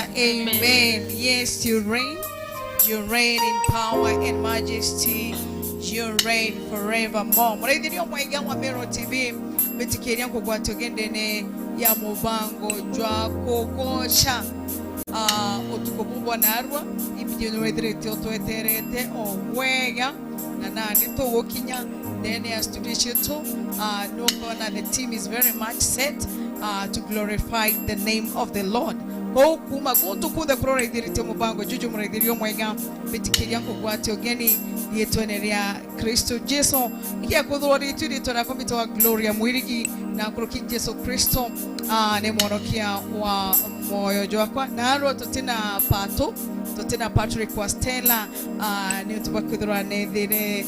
Hallelujah. Amen. Yes, you reign. You reign in power and majesty. You reign forevermore. Muraithirio mwaiga wa Meru TV mitikiria nkugwatio gendene ya mubango jwa kugosha utuko bubwa narwa ibyo nwethirite utweterete ogwega na nani tugukinya ndene ya studio citu nukona the team is very much set to glorify the name of the Lord. Kou kuma kuntu kuthe kurora mubango juju muraithirio mwega mitikiria nkugwatio geni rietwene ria Kristo Jesu ikia kuthurwo ritu rietwa riakwa mbitwa Gloria Mwirigi na kuruki Jesu Kristo ni mwonokia wa moyo jwakwa narwo tutina pato tutina Patrick wa Stella ni tubakwithirwa nethire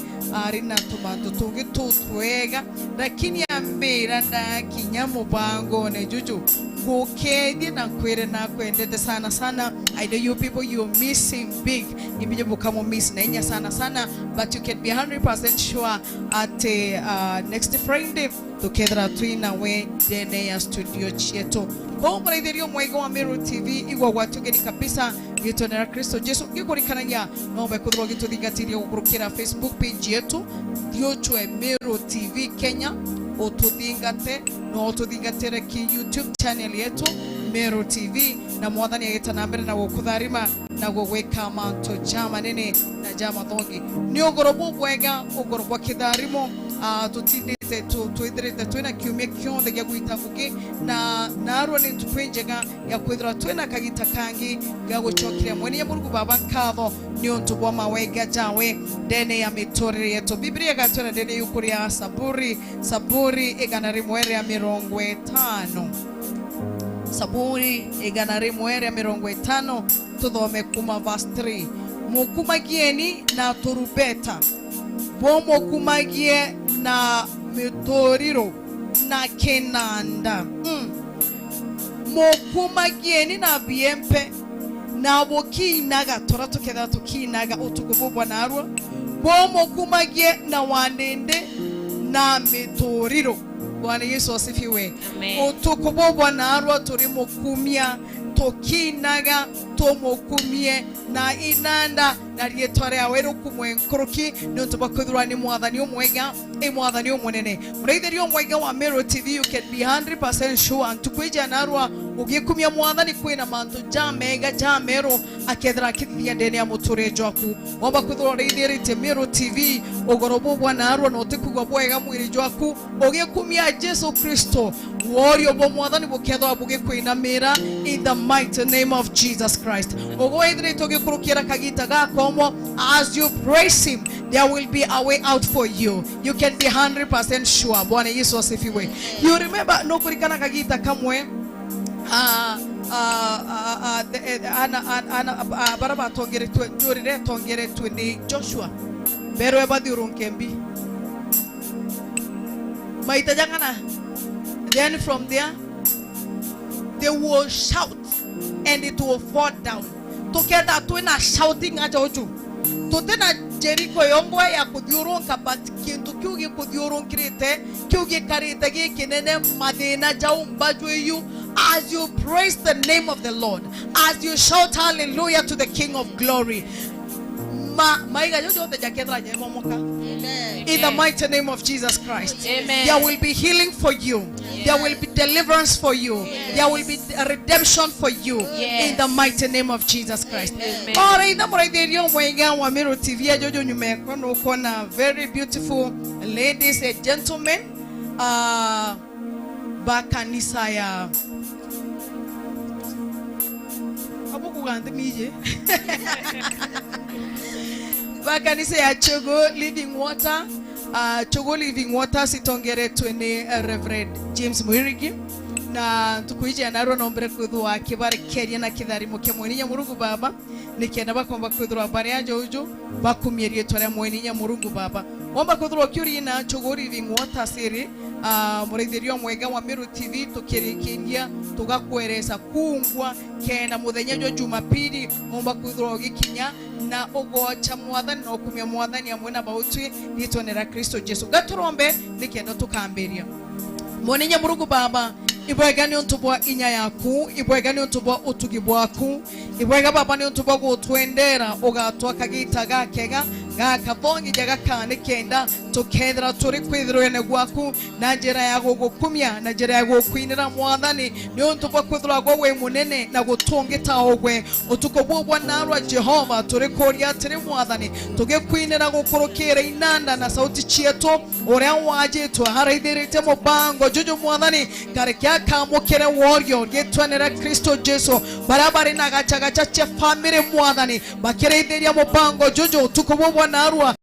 rina tumantu tungi tutwega lakini ambira ndakinya mubango ne juju gukethie na kwire na kwendete sana sana. I know you people, you're missing big ibyo bukamu miss na inya sana sana, but you can be 100% sure at next Friday tukethera twina we ndene ya studio chetu kwa muraithirio mwaigo wa Meru TV igwa gwatugeni kabisa gitonera Kristo Jesu gikurikanania no bekuthirwo gituthingatirie gukurukira Facebook page yetu thiochwe Meru TV Kenya ututhingate no ututhingatire ki YouTube channel yetu Meru TV na mwathani agitana mbere na gukutharima na gugwika manto jama nene na jama thongi ni ugoro bubwega ugoro bwa kitharimo tutindite twithirite twina kiumia kionthe gia gwita ngugi na narwo ni tukwinjega ya kwithira twina kagita kangi ga gucokeria mwene ya Murugu baba nkatho ni untu bwa mawega jawe ndene ya miturire yetu. Biblia gatwira ndene yukuria Saburi 150 Saburi 150 tuthome kuma verse 3 mukumagieni na turubeta bomokumagie na mitoriro na kenanda mokumagieni na biempe na bokinaga tora tukethera tukinaga utukufu bwa narwo bomokumagie na wanende na mitoriro. Bwana Yesu asifiwe. Utukufu bwa narwo turi mukumia tokinaga tomokumie na inanda na rietwa riawe rukumwe nkuruki ni untu bwa ni mwathani umwega e mwathani umunene muraithirio mwega wa Meru TV. You can be 100% sure antukwija narwa ugikumia mwathani kwina mantu jamega jamero akethira akithithia ndene ya muture jwaku wamba kwithirwo uraithirite Meru TV ugoro bubwa narwa no utikugwa bwega mwiri jwaku ugikumia Jesu Kristo worio bwa mwathani bukethwa bugikwinamira in the mighty name of Jesus Christ. Ugoithirite ugikurukira kagita gakomo as you praise him there will be a way out for you. You can be 100% sure. Bwana Yesu asifiwe. You remember no kurikana kagita kamwe ana baraba tongeretwe njurire tongeretwe ni Joshua berwe bathiurunke maita jangana. Then from there they will shout and it will fall down. Tukenda twina shouting ajoju tutena Jericho yongwe ya kuthiurunka but kintu kiu gikuthiurunkirite kiu gikarite gikinene mathina jau mbajwiyu. As you praise the name of the Lord, as you shout hallelujah to the King of Glory, in the mighty name of Jesus Christ. Amen. There will be healing for you. Yes. There will be deliverance for you. Yes. There will be a redemption for you. Yes. In the mighty name of Jesus Christ. Very beautiful ladies and gentlemen. Bakanisa ya bakanisa ya Chogo Living Water. Chogo Living Water sitongeretwe ni Reverend James Mwirigi na tukuija narwo nombere kwithwa kibarekeria na kitharimo kia mwene Nyamurugu baba nikienda bakomba kwithwa baria jojo bakumie rietwa ria mwene Nyamurugu baba womba kwithwa kiuri na Chogo Living Water siri muraithirio mwega wa Meru TV tukirikiria tugakweresa kungwa kenda muthenya jwa Jumapili omba kwithwa ugikinya na ugocha mwathani na ukumia mwathani amwe na bautwi rietwa Kristo Jesu gaturombe nikienda tukambiria mwene Nyamurugu baba Ibwega ni untu bwa inya yaku, ibwega ni untu bwa utugi bwaku, ibwega baba ni untu bwa gutwendera ugatwa kagita gakega gakathongi gakane kenda tukethira turi kwithirwene gwaku na njira ya gugukumia na njira ya gukwinira mwathani ni untu bwa kwithirwa gwa wi munene na gutungita ugwe utuko bubwa narwa Jehova turi kuria atiri mwathani tugikwinira gukurukira inanda na sauti cietu uria wajitwe haraithirite mubango juju mwathani karekia kamukire worio gitwenera Kristo Jesu barabari na gachagacha cha family mwathani bakireithiria mubango juju utuko bubwa narwa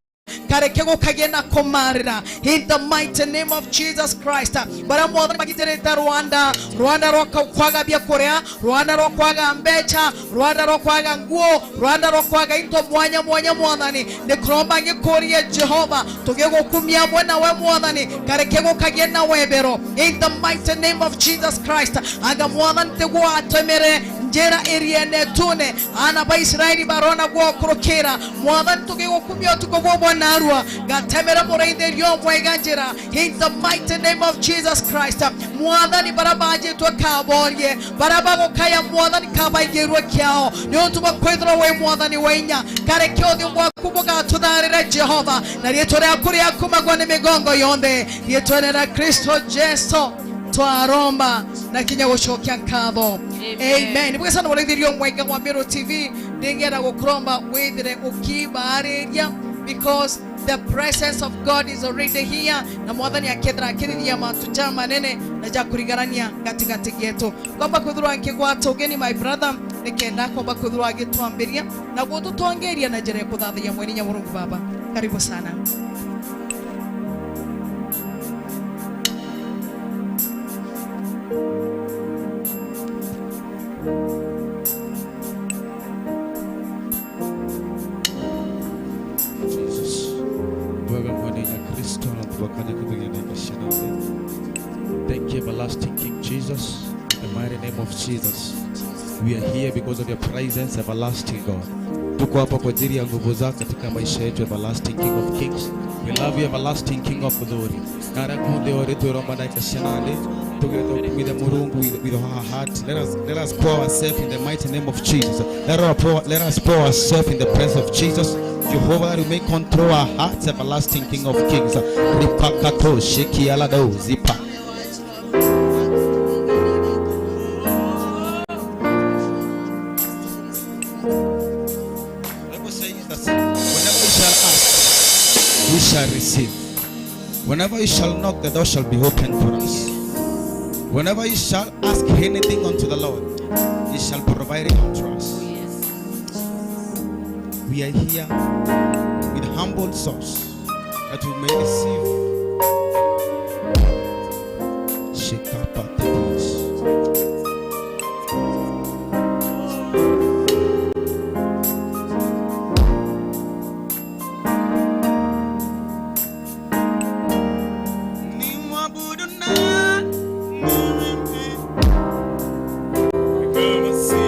kareke gukagie na kumarira in the mighty name of Jesus Christ. Bara mwathani magitereta Rwanda, Rwanda rwa kwaga bia kuria, Rwanda rwa kwaga mbecha, Rwanda rwa kwaga nguo, Rwanda rwa kwaga into mwanya mwanya mwathani nikromba ngikurie Jehova tugigukumia mwena we mwathani kareke gukagie na webero in the mighty name of Jesus Christ. Aga mwathani tiguo atemere njera eriene tune ana ba Israeli barona gwokurukira mwathani tugigukumia tukogwo narua gatemera mureithirio mwega njira in the mighty name of Jesus Christ. Mwathani barabaje twe kaborie barabagukaya mwathani kabaigirwe kiao ni untu bwa kwithirwa wi mwathani wa inya kareke uthio bwaku bugatutharire Jehova na rietwa riaku riakumagwo ni migongo yonthe rietwa rĩa Kristo Jesu twaromba na kinya gucokia nkatho. Amen. Nibwo sana mureithirio mwega wa Meru TV ndingera gukromba withire ukibariria because the presence of God is already here na mwathani akethira akirithia mantu ja manene na ja kurigarania gatigati getu kwamba kwithirwa nkigwata ugeni my brother nikenda kwamba kwithirwa agitwambiria na gututongeria na njira ya kuthathia mwene Nyamurungu Baba. Karibu sana. Thank you, everlasting King Jesus. In the mighty name of Jesus, we are here because of your presence, everlasting God. Tuko hapa kwa ajili ya nguvu zako katika maisha yetu, everlasting King of Kings. We love you, everlasting King of Glory. Narakunde oretu romba na kashanale. Tugeta Murungu with our heart. Let us pour ourselves in the mighty name of Jesus. Let us pour ourselves in the presence of Jesus. Jehovah, you may control our hearts, everlasting King of Kings. Ripakato shekialado zipa. Bible says that whenever you shall ask, we shall receive. Whenever you shall knock, the door shall be opened for us. Whenever you shall ask anything unto the Lord, he shall provide it unto us. We are here with humble souls that we may receive. Shekapatetis. Nimwabudu nani mimi kama si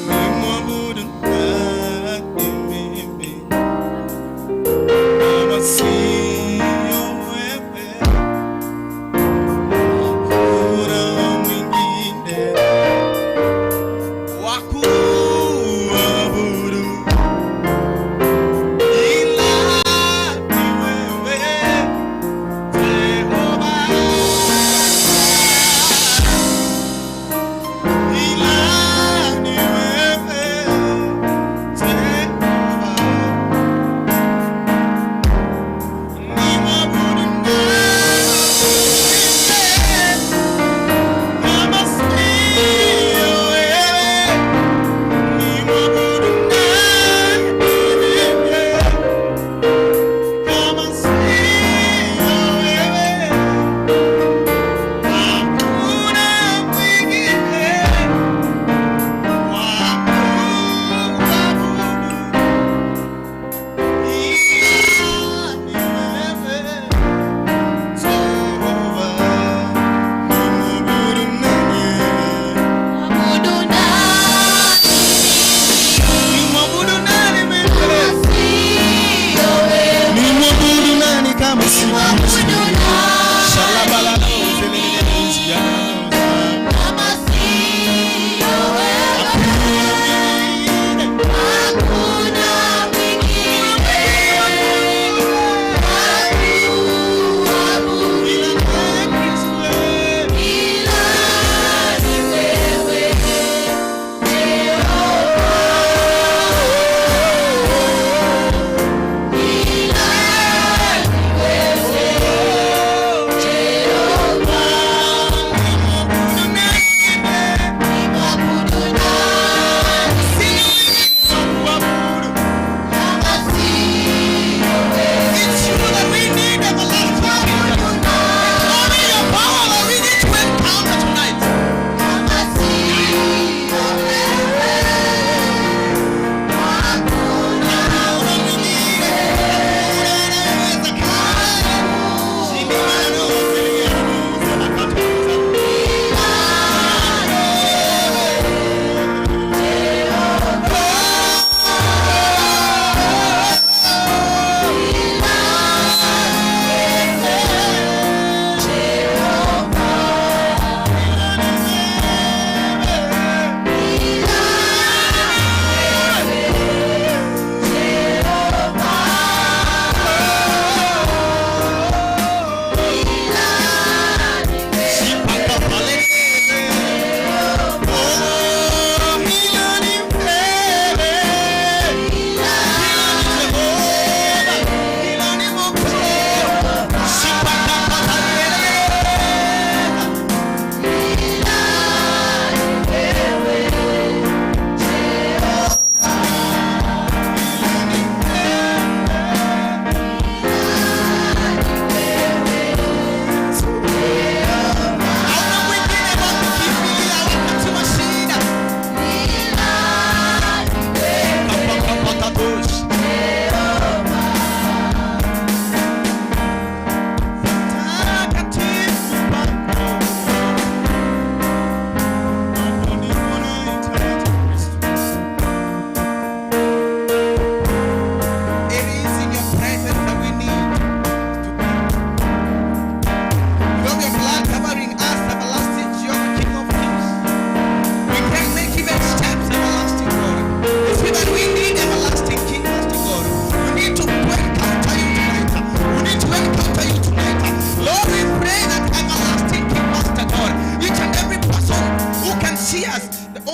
nimwabudu nani mimi kama siyo wewe.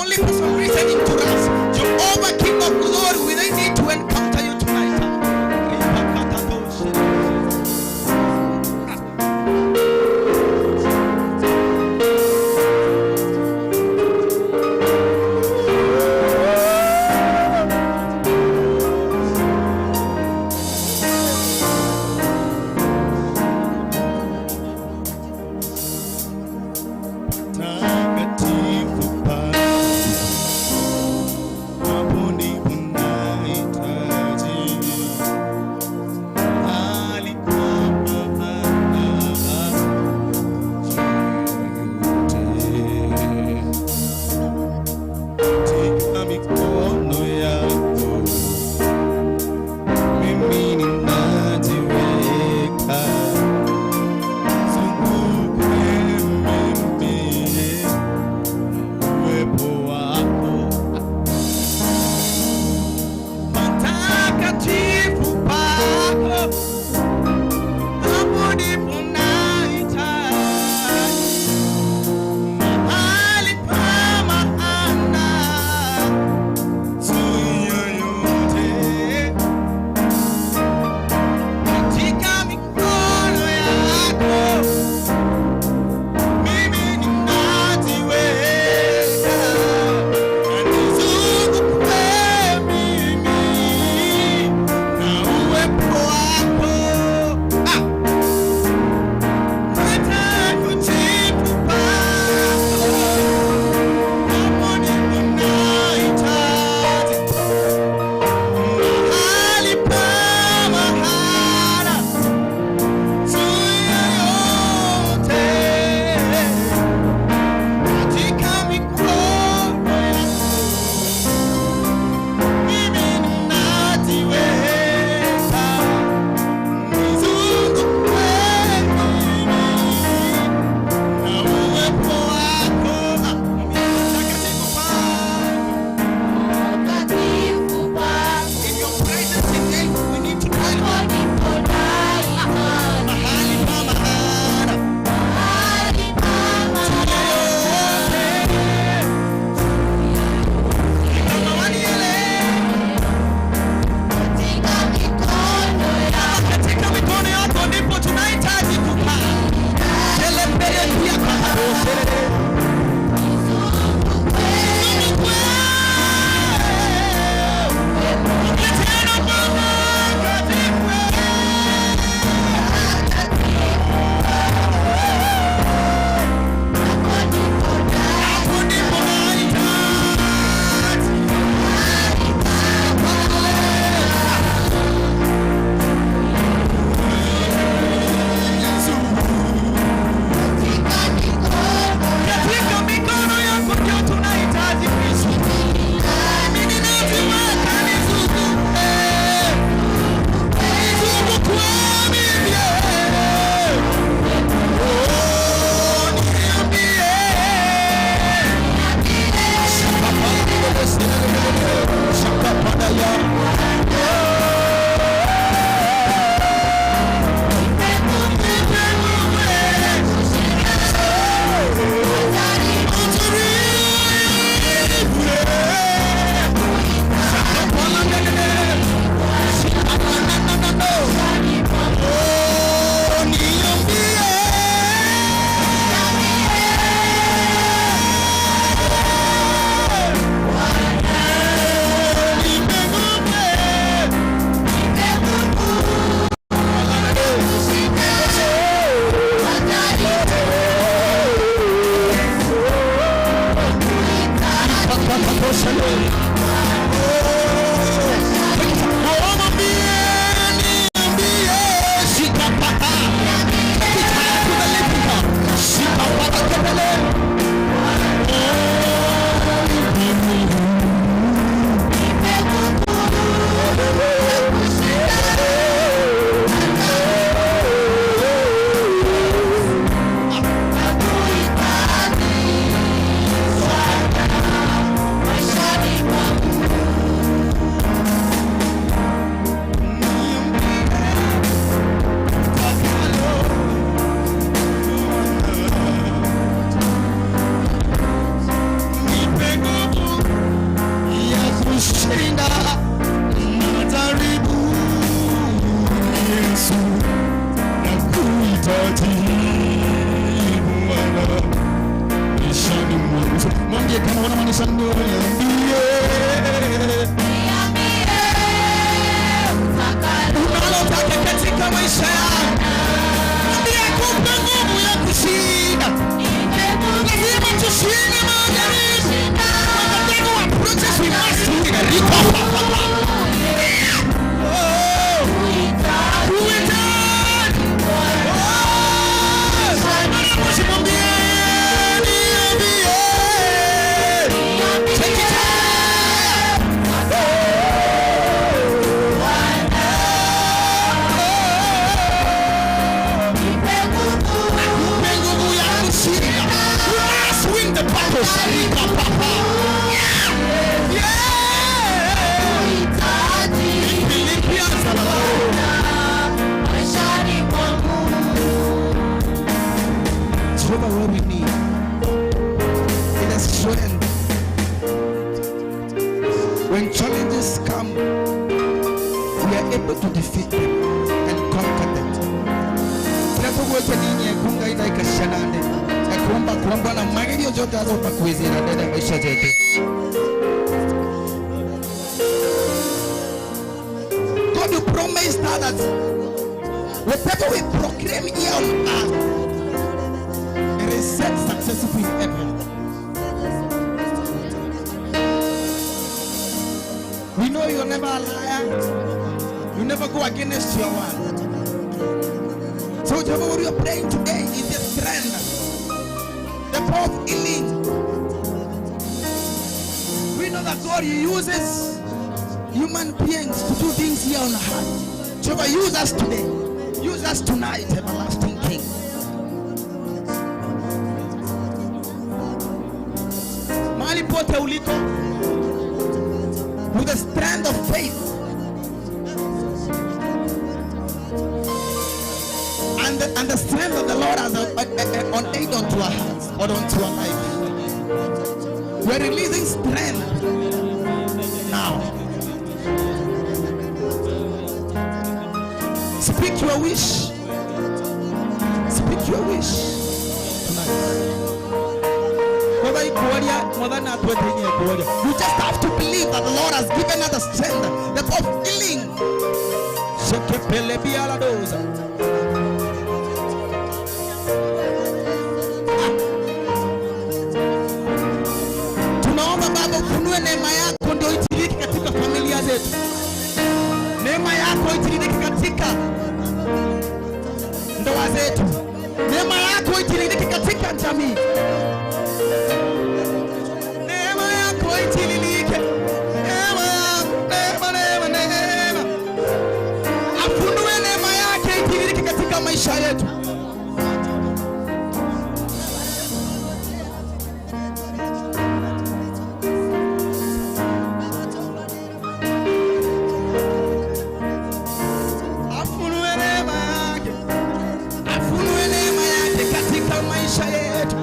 only person listening to us. Jehovah, King of glory, we need to encounter you tonight. Takatifu pa hapo ndipo nahitaji mahali pa maana katika mikono yako mimi ninajiweka, zungukwe mimi uwepo wako Patakatifu pako, hapo ndipo nahitaji mahali pa maana si yoyote katika mikono yako mimi ninajiweka, nizungukwe mimi na uwepo wako. Ah! Patakatifu pako, hapo ndipo nahitaji mahali pa maana si yoyote katika mikono yako mimi ninajiweka, nizungukwe mimi na uwepo wako. Ah, patakatifu pako. In your presence today, we need to dwell mahali pa maana yoyote. Kama waniele katika mikono yako ndipo tunahitaji kukaa. Tele mbele pia kwa Zungukwe. Tena patakatifu. Hapo ndipo nahitaji. Yesu. Katika mikono yako ndio tunahitaji Kristo. Mimi ninajiweka nizunguke. Nizungukwe mimi. Oh, niambie. Acha niambie unalotaka katika maisha yako. Mwambie akupe nguvu ya kushinda. Lazima tushinde majaribu. When the devil approaches, we must win. Riko pa pa pa. Oh, kuhitaji. Oh, mara mwisho mwambie, niambie. Take it higher. Akupe nguvu ya kushinda. You must win the battle. Sharika papa. Yeah. Philippians. Jehovah, what we need is a strength. When challenges come, we are able to defeat them and conquer them. Tunapogwete ninyi ekunga ida ikashanande ekuomba kuomba na magerio zote azopa kuizira ndani ya maisha yetu. God, you promised that whatever we proclaim here on earth, it is set successful in heaven. We know you're never a liar. You never go against your word. So Jehovah, what you are praying today is the strength, the power of healing. We know that God uses human beings to do things here on earth. Jehovah, use us today. Use us tonight, everlasting King. Mahali pote uliko, with the strength of faith and the strength of the Lord has ordained unto our hearts or unto our life. We're releasing strength now. Speak your wish. Speak your wish tonight. You just have to believe that the Lord has given us the strength, the power of healing. Shekepelebialadoza. Tunaomba Baba ufunue neema yako ndio itiririke katika familia zetu. Neema yako itiririke katika ndoa zetu. Neema yako itiririke katika jamii. Neema yako itiririke. Neema yako, neema, neema, neema. Afunue neema yake itiririke katika maisha yetu. Afunue neema yake. Afunue neema yake katika maisha yetu.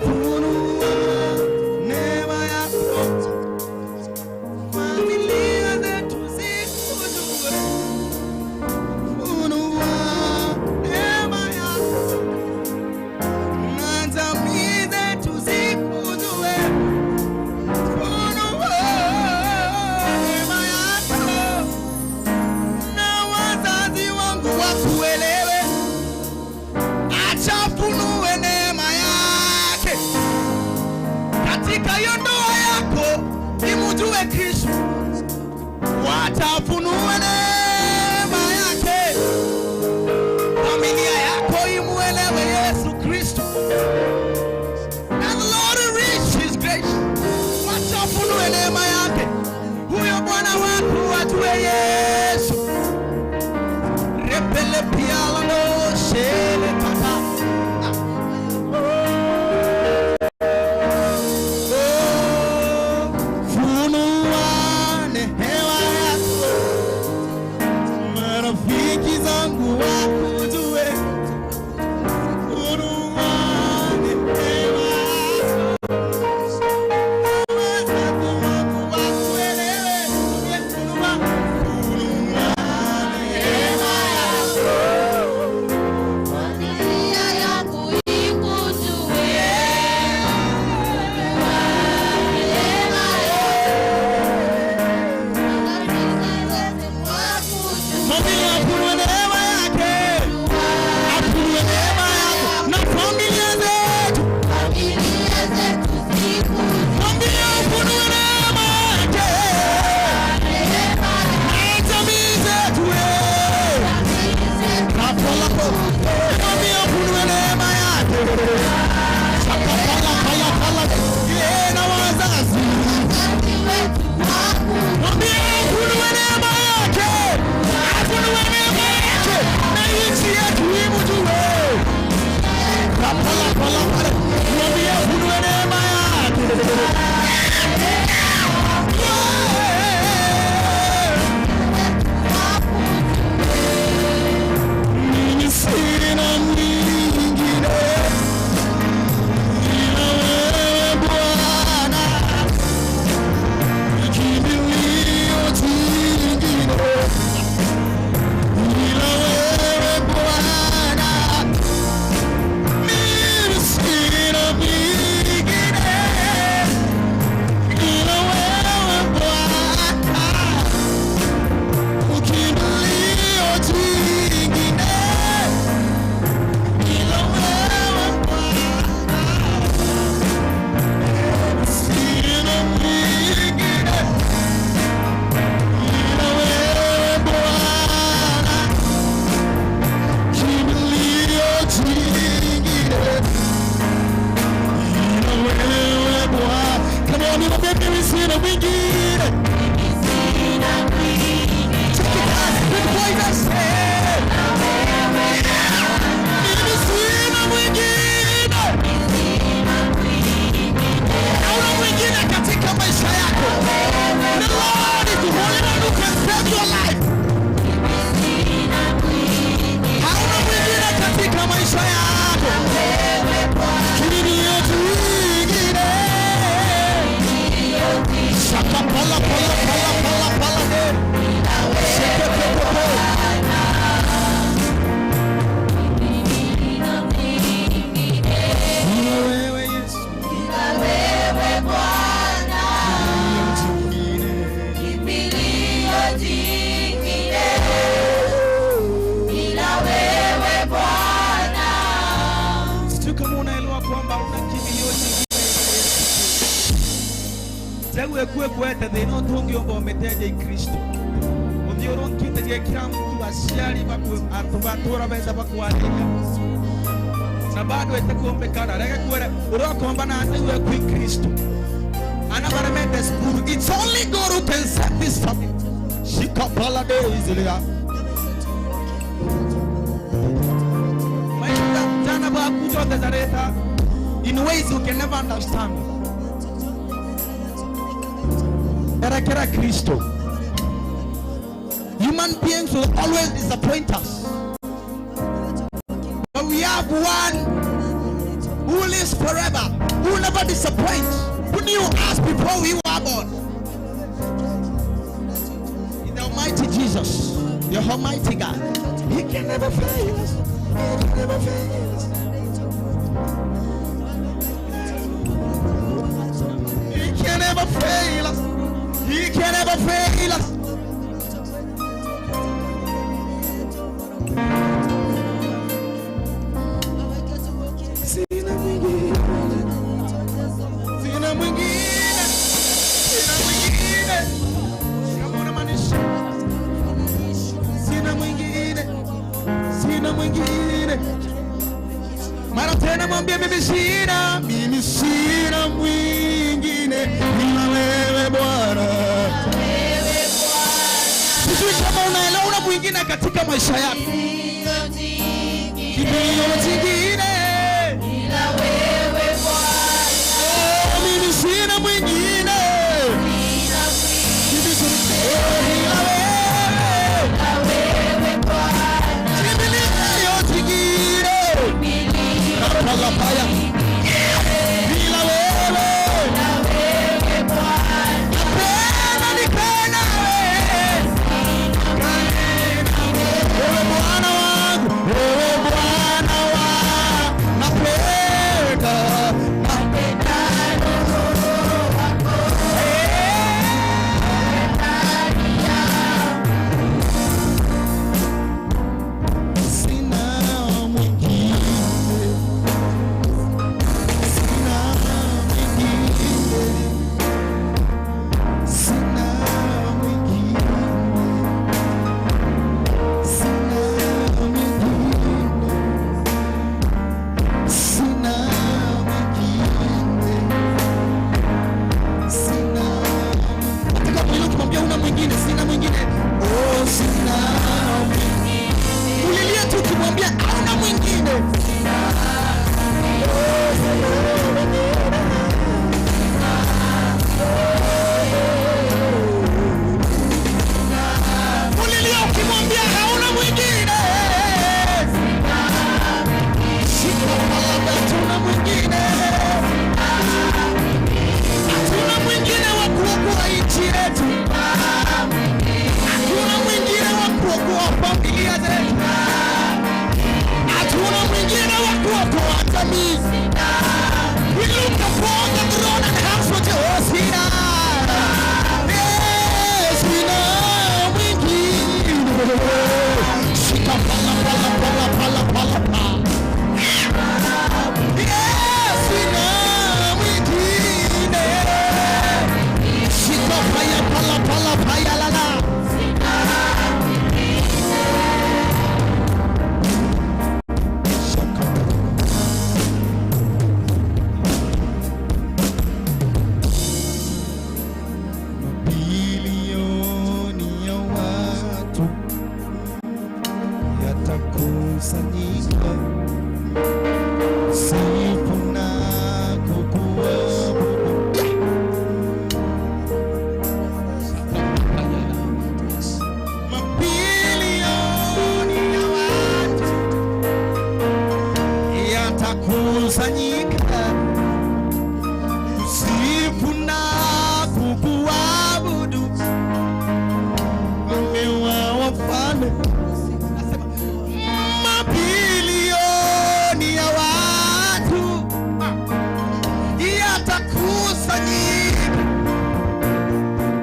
Funua neema yako. Familia zetu zikujue. Funua neema yako. Na jamii zetu zikujue. Funua neema yako. Na wazazi wangu wakuelewe. Acha afunue neema yake katika hiyo ndoa yako, imujue Kristo. Wacha afunue neema yake, familia yako imuelewe Yesu Kristo. And the Lord will reach his grace. Wacha afunue neema yake, huyo Bwana wako ajue Yesu. Repele piala no shele kata. Oh, funua neema yako. Mwambie afunue neema yake. Afunue neema yako na familia zetu. Mwambie afunue neema yake na jamii zetu. Rapalapo. Mwambie afunue neema yake. Shaka pala pala pala. Yeye na wazazi. Mwambie afunue neema yake. Afunue neema yake na nchi yetu imjue. Rapala pala pala. Mwambie afunue neema yake. Mimi sina mwingine ila wewe Bwana, kimbilio jingine ila wewe Bwana. Mimi sina mwingine ila wewe Bwana, kimbilio jingine ila wewe Bwana. Sina mwingine ila wewe Bwana, kimbilio jingine ila wewe Bwana. Come on, niambie mimi sina mwingine. Check it out, big voices. Mimi sina mwingine. Hauna mwingine katika maisha yako. The Lord is the only one who can save your life. Hauna mwingine katika maisha yako. Kimbilio jingine. Shaka pala pala pala pala pala de. Shake pe pe pe. Ila wewe Yesu. Kimbilio jingine ila wewe Bwana. Sijui kama unaelewa kwamba una kimbilio jingine. Tegue kwete thina utungiomba umeteje Kristo uthiũrũkĩte kila mtu aciari atũra meza bakwandĩka na bado ĩtekuombekana rege kwere ũrokomba na ategue kwi Kristo anabaramete skuru. It's only God who can save this family. Shikapala days maisha jana bakuja Nazareta in ways you can never understand. Erekera Kristo. Human beings will always disappoint us, but we have one who lives forever, who never disappoints, who knew us before we were born. The Almighty Jesus, the Almighty God. He can never fail us. He can never fail us. He can never fail us. He can never fail us. Sina mwingine. Sina mwingine. Sina mwingine. Kama unamaanisha. Sina mwingine. Sina mwingine. Mara tena mwambie mimi sina mwingine ila wewe Bwana. Sijui kama unaelewa una mwingine katika maisha yako. Kimbilio jingine ila wewe Bwana. Oh, mimi sina mwingine. Ila wewe. Kimbilio jingine. Napalapaya. Ila wewe. Napenda nikae nawe. Wewe Bwana wangu, wewe Bwana wangu, napenda, napenda roho wako. ukimwambia hauna mwingine. Mulilie ukimwambia hauna mwingine. Shika palaba, hatuna mwingine. Hatuna mwingine wa kuokoa nchi yetu. Hatuna mwingine wa kuokoa familia zetu. Hatuna mwingine wa kuokoa jamii. We look upon the throne and ask for Jehovah. Yes, sina mwingine. Shika pala pala pala pala pala pala. Yes, sina mwingine. Shika paya pala pala paya la la. Mabilioni ya watu yatakusanyika sifu na kukuabudu. Mabilioni ya watu yatakusanyika kusifu na kukuabudu. Mfalme wa wafalme. Nasema, mabilioni ya watu yatakusanyika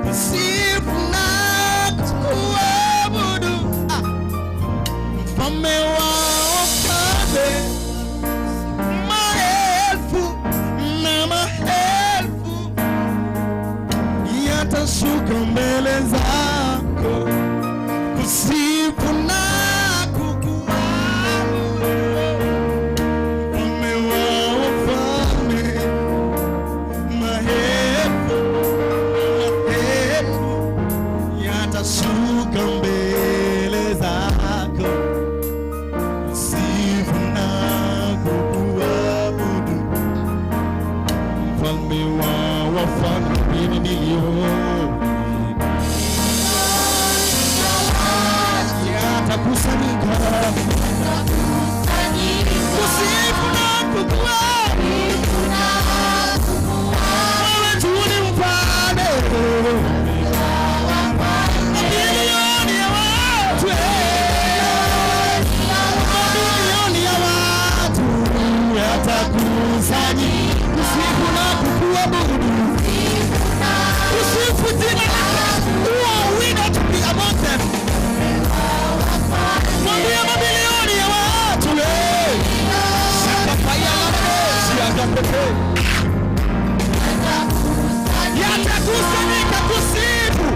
kusifu na kuabudu. Mfalme wa wafalme, maelfu na maelfu yatashuka mbele zako kusifu na kukuabudu. Mfalme wa wafalme, maelfu na maelfu yatashuka mbele zako kusifu na kukuabudu. Mfalme wa wafalme, milioni yatakusanyika kusifu na kukuabudu. Wewe tu ni mfalme. Mabilioni ya watu, mabilioni ya watu yatakusanyika kusifu na kukuabudu. Kusifu jina lako. Who are we not to be among them? Mwambie mabilioni ya watu, eh. Shaka paya la la pepe. Yatakusanyika kusifu.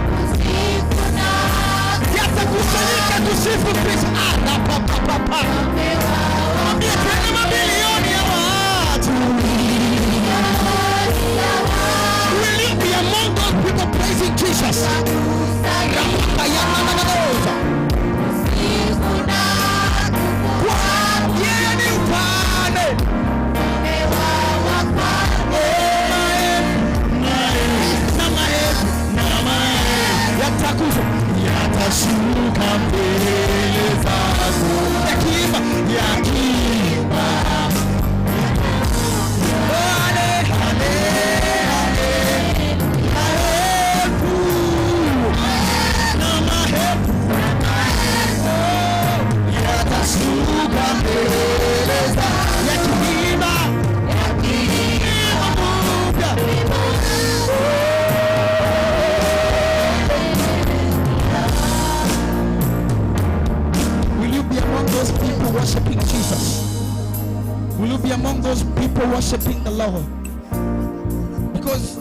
Yatakusanyika kusifu Kristo. Ah, la pa pa pa pa. Mwambie tena mabilioni ya watu. Will you be among those people praising Jesus? Rapapayana. Yeye ni mfalme. Na maelfu na maelfu yatakufa Yatashuka mbele zako yakiimba yakiimba Ale, ale, ale, maelfu na maelfu yatashuka mbele zako yakiimba wimbo mpya. Will you be among those people worshiping Jesus? Will you be among those people worshiping the Lord? Because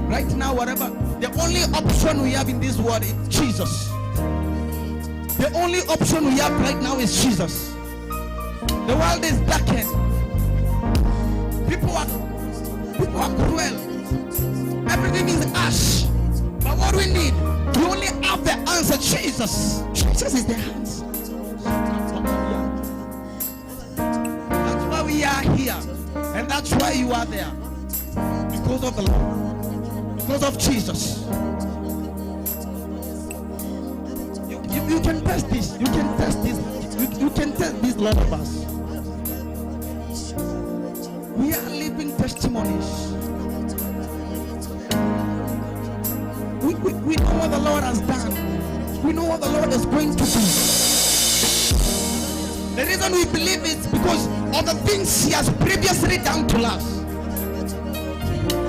right now, whatever, the only option we have in this world is Jesus. The only option we have right now is Jesus. The world is darkened. People are cruel. Everything is ash. But what we need, we only have the answer, Jesus. Jesus is the answer. here. And that's why you are there. Because of the Lord. Because of Jesus. You can test this. You can test this. You can test this, Lord of us. We are living testimonies. We know what the Lord has done. We know what the Lord is going to do. The reason we believe is because of the things He has previously done to us.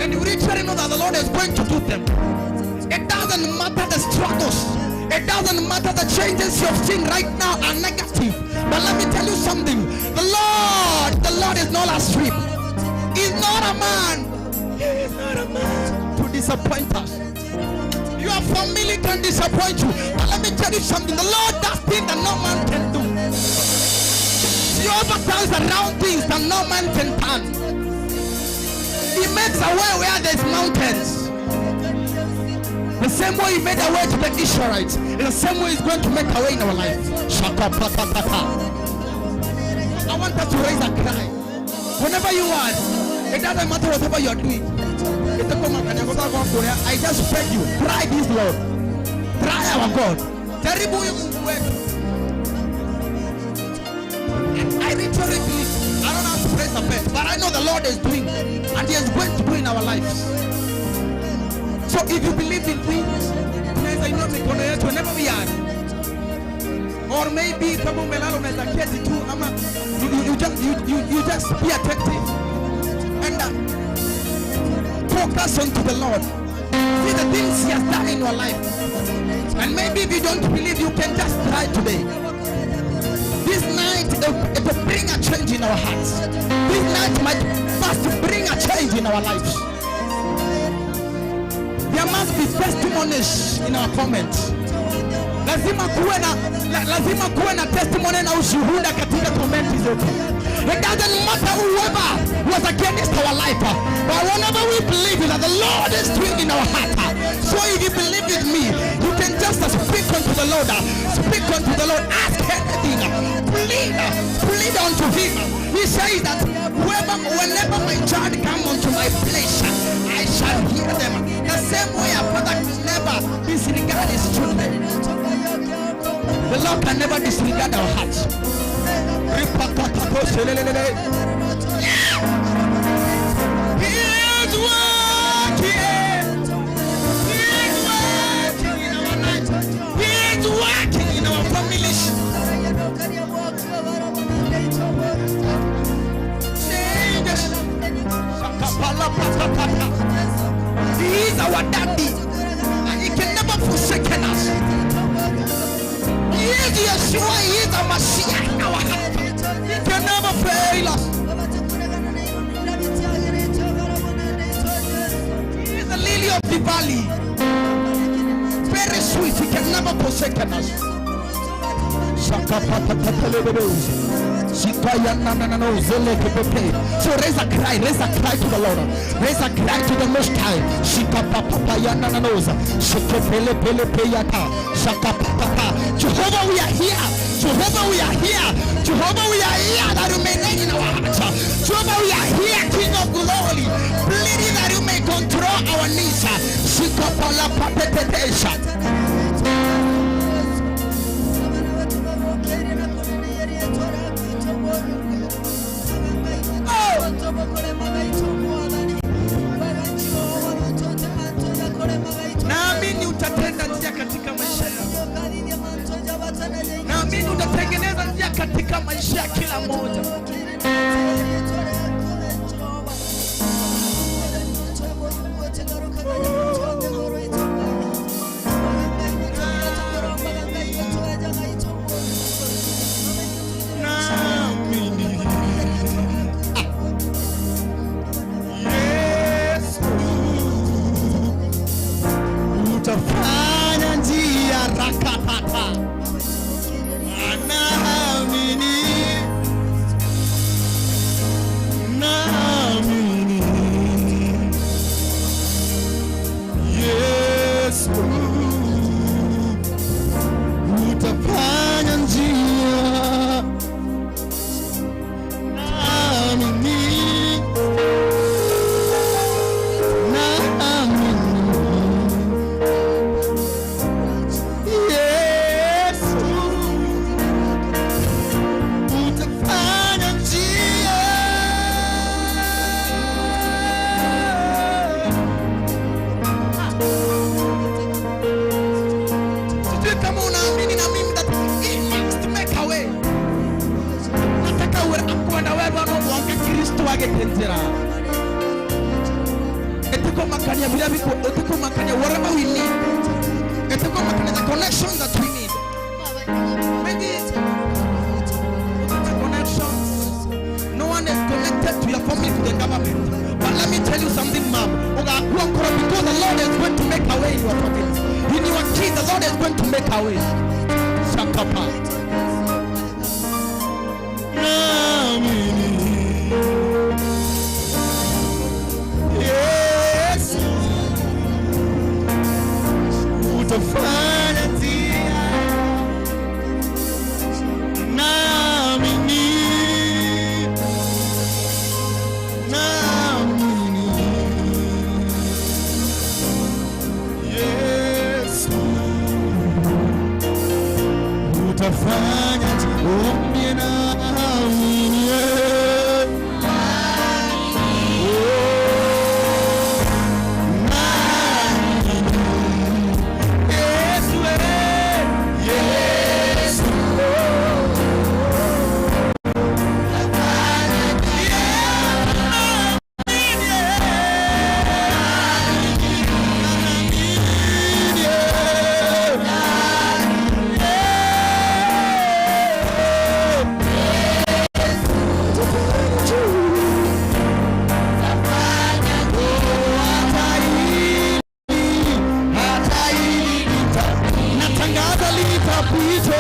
And we literally know that the Lord is going to do them. It doesn't matter the struggles. It doesn't matter the changes you've seen right now are negative. But let me tell you something. The Lord is not asleep. He's not a man. He is not a man to disappoint us. Your family can disappoint you. But let me tell you something. The Lord does things that no man can do. He overturns around things that no man can turn. He makes a way where there's mountains. The same way He made a way to the Israelites, in the same way He's going to make a way in our life. I want us to raise a cry. Whenever you are, it doesn't matter whatever you are doing. I just beg you, try this Lord. Try our God. Jaribu huyu Mungu wetu. I literally believe. I don't have to praise the best, but I know the Lord is doing, and He is going to do in our lives. So if you believe in me, tunaweza inua mikono yetu whenever we are. Or maybe kama umelala unaweza keti tu ama you just be attentive and focus onto the Lord. See the things He has done in your life. And maybe if you don't believe, you can just try today. This night, it will bring a change in our hearts. This night might first bring a change in our lives. There must be testimonies in our comments. Lazima kuwe na testimony na ushuhuda katika komenti zetu. It doesn't matter whoever was against our life, but whenever we believe that the Lord is doing in our heart. So if you believe with me, you can just speak unto the Lord. Speak unto the Lord. Ask anything. Plead unto Him. He says that whenever my child come unto my place, I shall hear them. The same way a father can never disregard his children. The Lord can never disregard our hearts. He is working. He is working in our lives. He is working in our families. Changes. He is our daddy, and He can never forsake us. He is Yeshua, He is our Messiah in our heart. He can never fail us. He is the lily of the valley. Very sweet, He can never forsake us. So raise a cry to the Lord. Raise a cry to the Most High. Jehovah, we are here. Jehovah, we are here. Jehovah, we are here that you may reign in our hearts. Jehovah, we are here, King of glory, pleading that you may control our needs. Naamini utatenda njia katika maisha yako. Naamini utatengeneza njia katika maisha ya kila mmoja. Naamini Yesu utafanya njia rakatata. Naamini, naamini Yesu utafanya njia. Naamini Yagete nzira. Etikomakania bila biko, etikomakania whatever we need. Etikomakania the connection that we need. Maybe the connections. No one is connected to your family, to the government. But let me tell you something, ma'am. Because the Lord is going to make a way in your family. In your kids, the Lord is going to make a way. Shakapa. Naamini Yesu utafanya njia, naamini, naamini Yesu utafanya njia, umbie naamini yeah. Oh, naamini Yesu, eh, Yesu, hata hili natangaza litapita.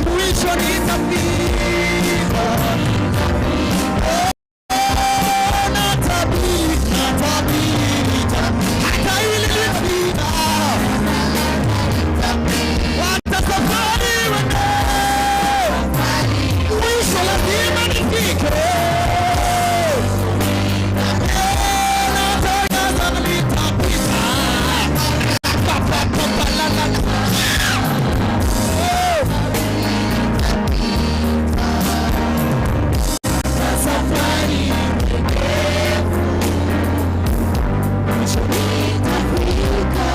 Mwisho nitafika. Oh, natabiri, natabiri, hata hili litapita. Hata safari iende, mwisho lazima nifike. Natangaza litapita. Pa, pa, pa, pa, la, la, la. Oh. Safari mwisho nitafika.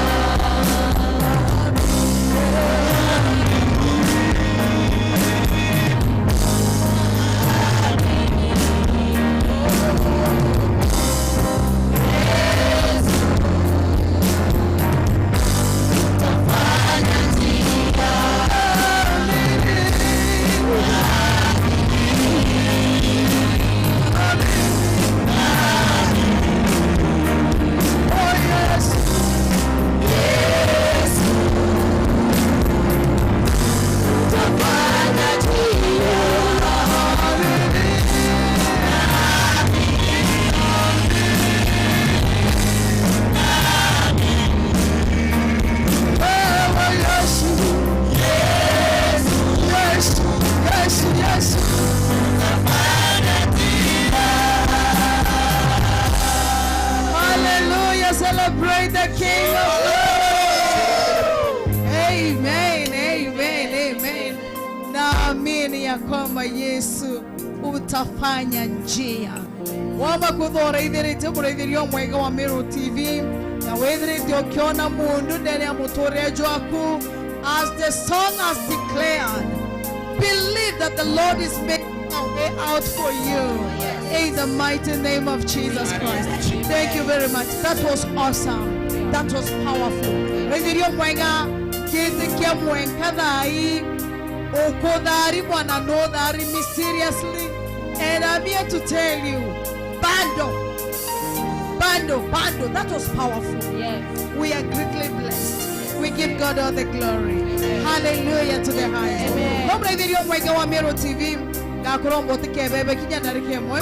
Wewe Yesu, Yesu, Yesu, Yesu. Hallelujah. Celebrate the King of Glory. Amen. Amen. Amen. Naamini ya kwamba Yesu utafanya njia. Wamba kuthora ithirite mũraithĩrio mwega wa Meru TV na withirite ũkĩona mundu ndene ya mũtũrĩre jwaku, as the song has declared, believe that the Lord is making a way out for you in the mighty name of Jesus Christ. Thank you very much. That was awesome. That was powerful. Raithirio mwega gĩtĩkia mwenka thai ũkũthari mwana no thari me seriously, and I'm here to tell you, bando bando bando, that was powerful. We are greatly blessed. We give God all the glory. Hallelujah to the highest. No mraithirio mwega wa Meru TV ngakorwo mbũtĩ kinya ndarĩka ĩmwe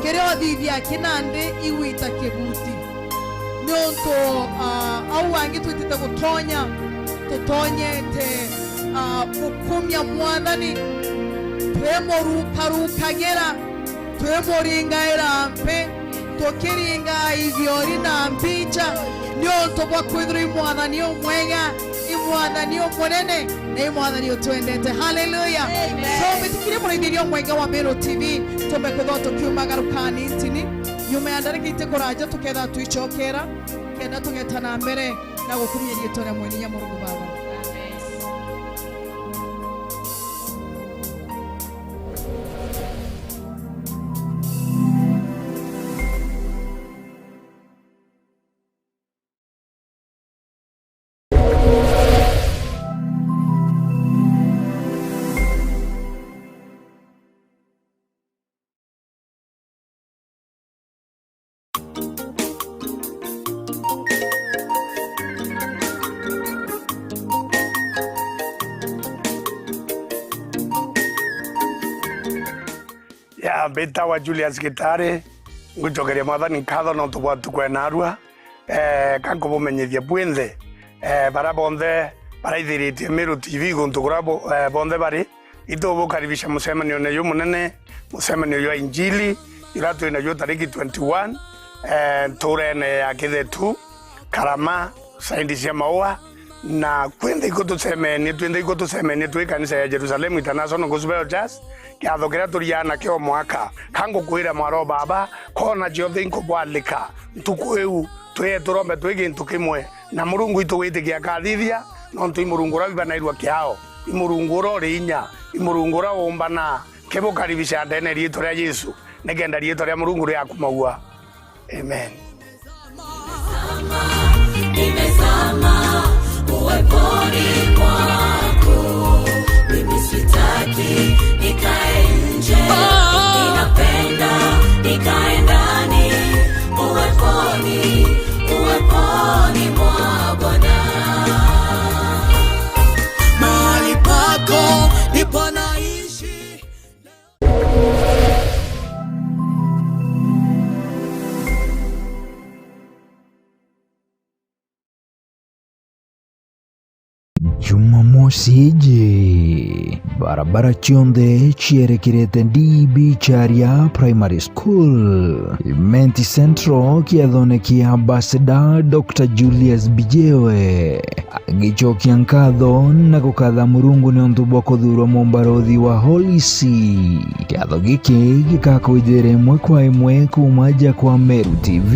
kĩrĩa ũthithia kĩnandĩ igwita kĩbuti nĩ ũntũ au angĩ twĩtĩte gũtonya tũtonyete gũkumia mwathani twĩmũrukarukagĩra twĩmũringaĩra mpĩ tũkĩringa ithiori na mbicha nĩ ũntũ bwa kwithirwo imwathani ũmwega imwathani ũmũnene na imwathani ũtwendete. Haleluya. So mĩtikire mũraithĩrio mwega wa Meru TV tũmbe kwithwo tũkiumagarũkani ntini nyuma ya ndarĩka ite kũranja tũketha twicokera kenda tũgetana mbere na gũkumia rĩtwa rĩa mwene Mũrungu Baba. Mbitawa Julius Gitari ngucokeria mwathani nkatho no tubwatu kwenarua kankubumenyithia bwinthe bara bonthe baraithiritie Meru TV guntu kuria bonthe bari itubukaribisha mucemanio neyu munene mucemanio ywa injili ira twinayo tariki 21 nturene ya Kithetu Karama saindi cia maua na kwinthe iko tucemenie twinthe iko tucemenie twi kanisa ya Jerusalem International Gospel Church kiatho kiria turiana kio mwaka kangukwira mwaro baba kona ciothe inkubwalika ntuku iu twie turombe twi gintu kimwe na murungu itu witikia kathithia nontu imurungu uria wibanairwa kiao imurungu uria uri inya imurungu uria umbana kibukaribisha ndene riitwa ria Yesu nikenda riitwa ria murungu riakumaua. Amen. Nimezama uweponi mwako, mimi sitaki nikae nje, ninapenda nikae ndani, uweponi, uweponi mwa Bwana. Mahali pako ndipo naishi. Jumamosi iji barabara chionthe cierekerete DB Charia Primary School Imenti Central kiathone kia Ambassador Dr. Julius Bijewe agicokia nkatho na gukatha murungu ni untu bwa kuthurwo mumbarothi wa Holy See. Kiatho giki gikakwithira imwe kwa imwe kuma nja kwa Meru TV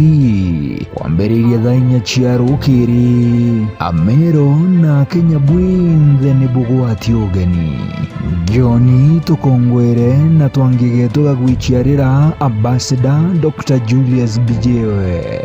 kwambĩrĩria thaa inya cia rũkĩrĩ. Amero na Kenya bwinthe nĩ bũgwati ũgeni Joni tukongwere na twangige tugagwiciarĩra Ambassador Dr. Julius Bijewe.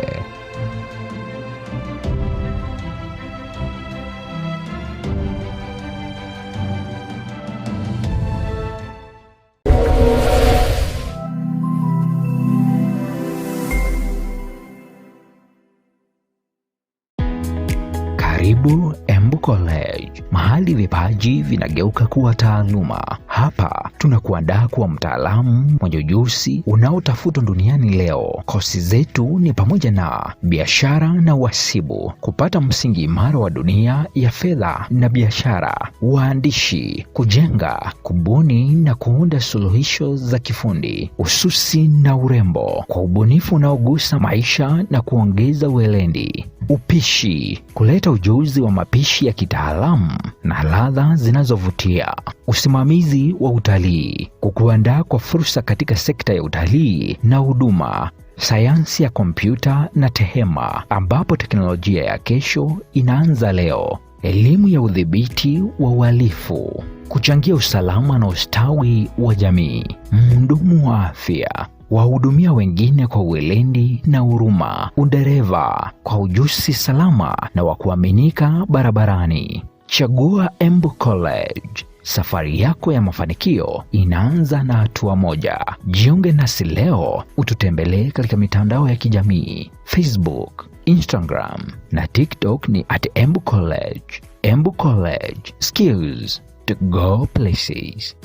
Karibu Embu College, mahali vipaji vinageuka kuwa taaluma. Hapa tunakuandaa kuwa mtaalamu mwenye ujuzi unaotafutwa duniani leo. Kosi zetu ni pamoja na biashara na uhasibu, kupata msingi imara wa dunia ya fedha na biashara, waandishi, kujenga, kubuni na kuunda suluhisho za kifundi, ususi na urembo kwa ubunifu unaogusa maisha na kuongeza uelendi, upishi, kuleta ujuzi wa mapishi ya kitaalamu na ladha zinazovutia, usimamizi wa utalii, kukuandaa kwa fursa katika sekta ya utalii na huduma, sayansi ya kompyuta na tehema, ambapo teknolojia ya kesho inaanza leo, elimu ya udhibiti wa uhalifu, kuchangia usalama na ustawi wa jamii, mhudumu wa afya, wahudumia wengine kwa uweledi na huruma, udereva kwa ujuzi salama na wa kuaminika barabarani. Chagua Embu College. Safari yako ya mafanikio inaanza na hatua moja. Jiunge nasi leo, ututembelee katika mitandao ya kijamii Facebook, Instagram na TikTok ni at Embu College. Embu College, skills to go places.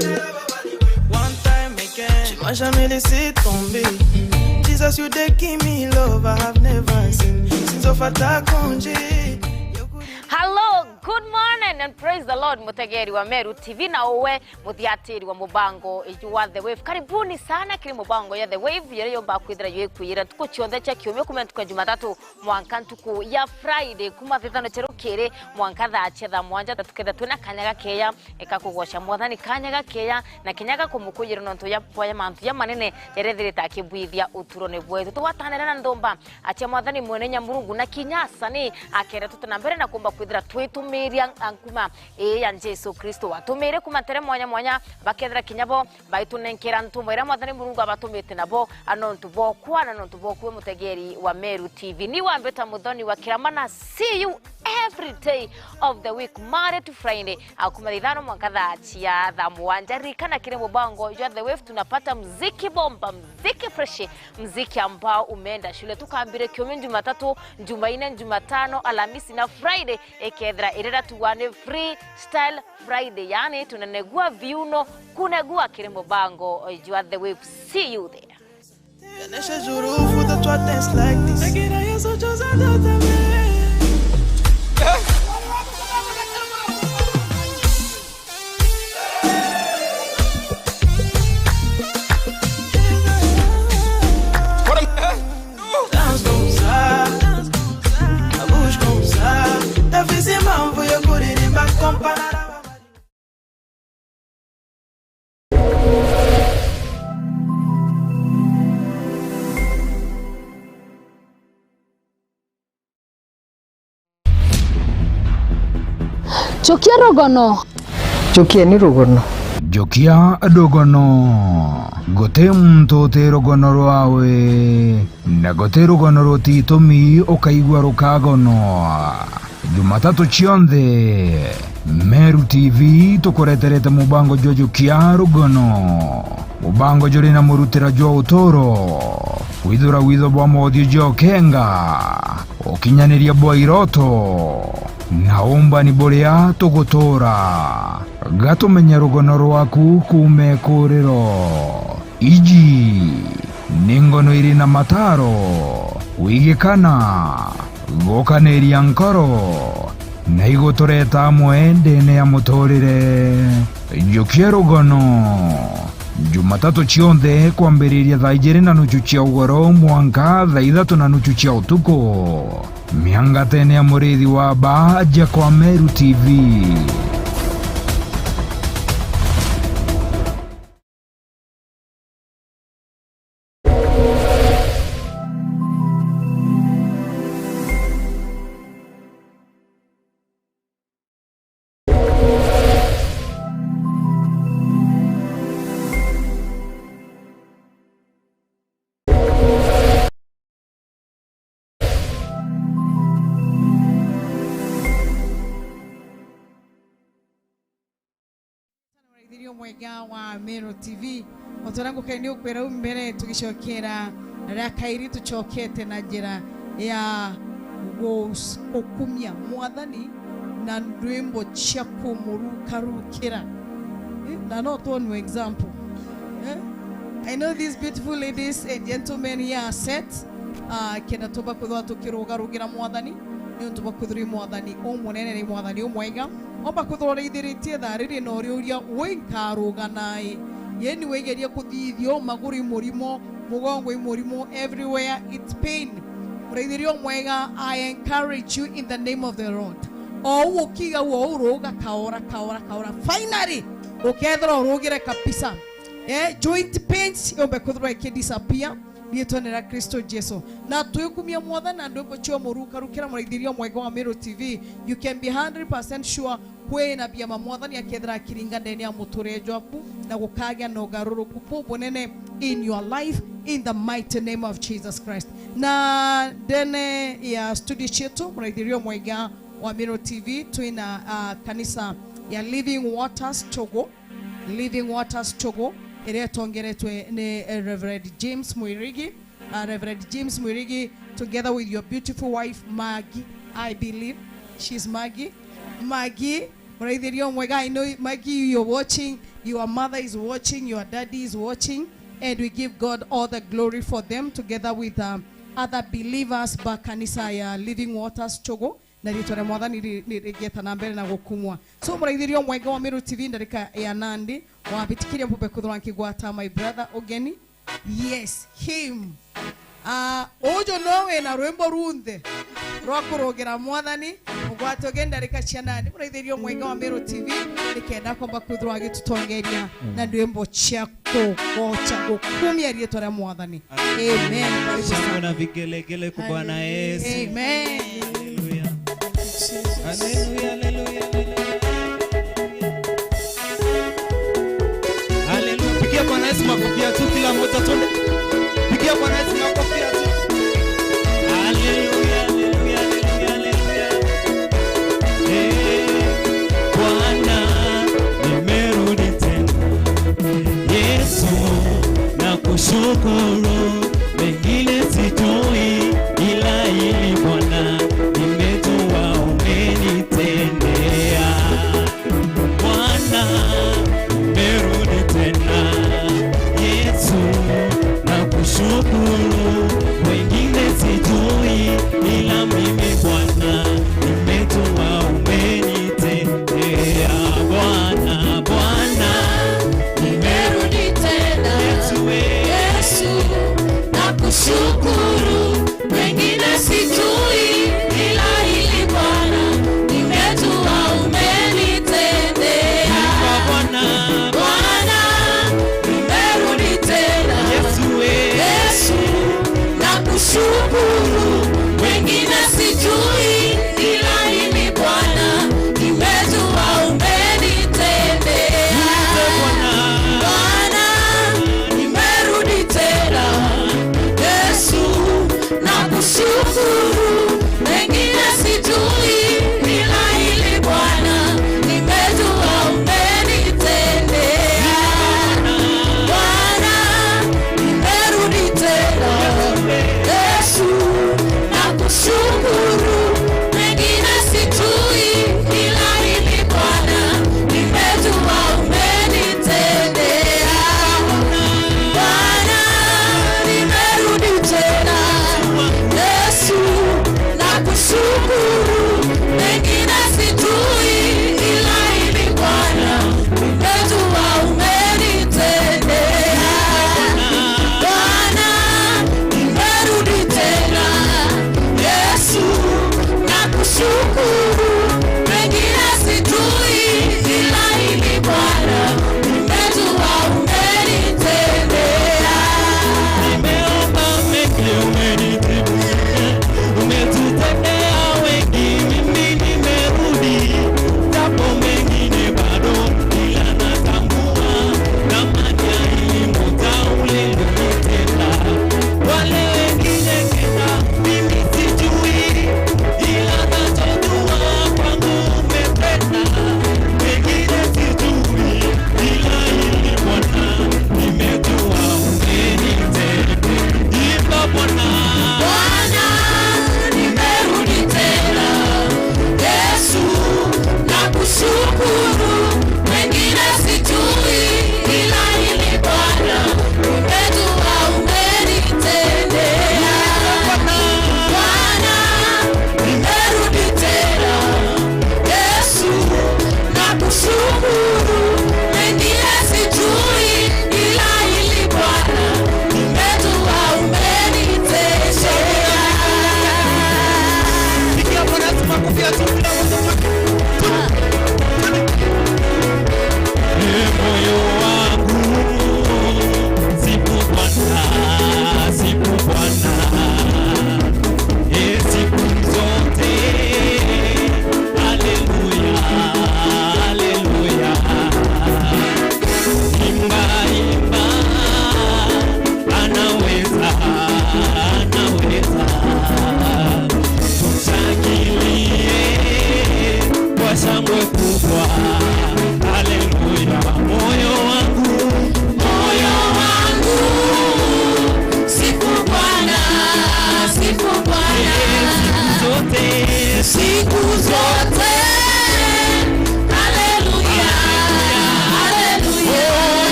One time again, tu m'as jamais laissé tomber. Jesus, you dey give me love I have never seen. Since of congé. Hello, good morning and praise the Lord. Mutegeri wa Meru TV na uwe muthiatiri wa mubango wa The Wave. Karibuni sana kiri mubango ya The Wave yere yomba kwithira yekwira tuko chionthe cha kiumia kuma tuko Jumatatu mwanka ntuku ya Friday kuma thithano cherukire mwanka thaa chetha mwanja tuketha twina kanya gakeya ekakugosha mwathani kanya gakeya na kinyaga kumukuyira nontu ya poya mantu ya manene yarethirite akibwithia uturone bwetu twatanira na ndomba achia mwathani mwene nyamurungu na kinyasa ni akera tutana mbere na kumba kwithira twitumiria ankuma ya Jesu Kristo atumire kuma tere mwanya mwanya bakethira kinyabo baitunenkera ntumo ira mwathani murungu abatumite nabo anontu bokwa na nontu bokwe mutegeri wa Meru TV ni wambeta muthoni wa Kiramana. See you every day of the week, Monday to Friday, akuma ithano mwanka thaa cia thaa mũgwanja. Ririkana kile mubango jwa The Wave tunapata mziki bomba, mziki fresh, mziki ambao umeenda shule. Tukambire kiumia, Jumatatu, Jumanne, Jumatano, Alhamisi na Friday ikethira irira tuwane free style Friday, yani tunanegua viuno kunegua kile mubango jwa The Wave. See you there. Chukia rugono. Chukia ni rugono. Njokia rugono. Guti muntu uti rugono rwawe na guti rugono ruti itumi ukaigua rukagono. Jumatatu cionthe Meru TV tukureterete mubango jwa Njokia rugono, mubango juri na murutira jwa uturo withura witho bwa mothiu jwa ukenga ukinyaniria bwa iroto na umbani buria tugutura gatumenya rugono rwaku kume kuriro. Iji ni ngono iri na mataro wigikana gukaniria nkoro na igutureta amwe ndene ya muturire. Njokia rugono Jumatatu cionthe kwambiriria thaa 2:30 cia ugoro mwanka thaa 3:30 cia utuku miangatene ya murithi wa Baja kwa Meru TV. Mwega wa Meru TV otorangu kaini ukwira mbere tugicokera rakairi tucokete na njira ya gukumia mwathani na ndwimbo cia kumurukarukira na no to example. I know these beautiful ladies and gentlemen here are set kenda tuba kwithwa tukirugarugira mwathani ni untu bakwithiri mwathani umunene ni mwathani umwega omba kwithwa ithiritie thariri na uriuria winkaruga nae yeni wigeria kuthithio maguru imurimo mugongo imurimo everywhere it's pain. Muraithirio mwega, I encourage you in the name of the Lord. O ukiga wo uruga kaora kaora kaora finally ukethira urugire kabisa. Joint pains yombe kwithwa ikidisappear rietwanera Kristo Jesu na twikumia mwathani na ndwimbo cio murukarukira. Muraithirio mwega wa Meru TV, you can be 100% sure kwina biama mwathani akethira akiringa ndene ya muture jwaku na gukagia na ugaruruku bubunene in your life in the mighty name of Jesus Christ. Na ndene ya studio chetu muraithirio mwega wa Meru TV twina kanisa ya Living Waters Togo, Living Waters Togo ĩrĩa ĩtongoretwe nĩ Reverend James Mwirigi. Reverend James Mwirigi together with your beautiful wife Maggie, I believe she's Maggie. Maggie, muraithirio mwega, I know Maggie you're watching, your mother is watching, your daddy is watching, and we give God all the glory for them together with other believers ba kanisa ya Living Waters Togo na ritwa rĩa mwathani rĩgĩeta na mbere na gũkumwa. So muraithirio mwega wa Meru TV ndarika ya Nandi wabitikiria mpupe kuthwa nkigwata my brother Ogeni. Yes, him. Ojo nowe na rwimbo runthe rwa kurugira mwathani mugwate ogeni ndarika cia Nandi. Muraithirio mwega wa Meru TV nikenda kwamba kuthwa agitutongeria na ndwimbo cia kugoca gukumia ritwa rĩa mwathani. Amen. Shangwe na vigelegele kwa Bwana Yesu. Amen. Hallelujah, hallelujah, hallelujah. Pigia Bwana Yesu makofi tu, kila mmoja twende. Pigia Bwana Yesu makofi tu. Hallelujah, hallelujah, hallelujah, hallelujah. Nakushukuru, mengine sijui, ila hili Bwana nimejua umenitendea. Bwana, nimerudi tena. Yesu, nakushukuru, wengine sijui, ila mimi Bwana nimejua umenitendea. Bwana, Bwana, Nimerudi tena. Yesu, we. Yesu, nakushukuru, wengine sijui, ila hili Bwana nimejua umenitendea. Bwana, Bwana, nimerudi tena. Yesu, we. Yesu, nakushukuru, wengine sijui, ila hili Bwana nimejua umenitendea. Bwana, nimerudi tena. Yesu, nakushukuru, wengine sijui, ila hili Bwana nimejua umenitendea. Bwana, nimerudi tena. Yesu,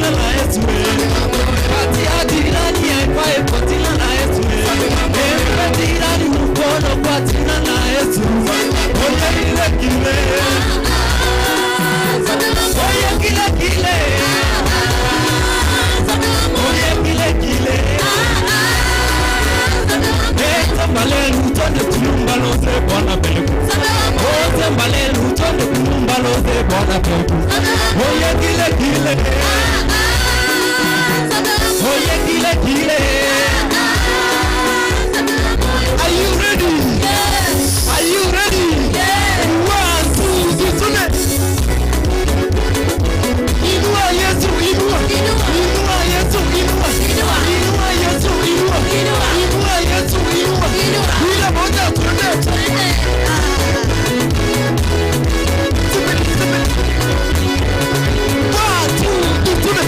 jina la Yesu. Patia jirani high five kwa jina la Yesu. Mpe jirani mkono kwa jina la Yesu. Oye kile kile. Oye kile kile. Oye kile kile. Eta mbalelu tonde tulumbaloze Bwana peku. Ote mbalelu tonde tulumbaloze Bwana peku. Oye kile kile. Oye kile kile. Are you ready? Yes. Are you ready? Yes. 1, 2, 3, twende. Inua Yesu, inua. Inua Yesu, inua. Inua Yesu, inua. Inua Yesu, inua. Bila moja, twende. Twende, twende. 1, 2, 3, twende.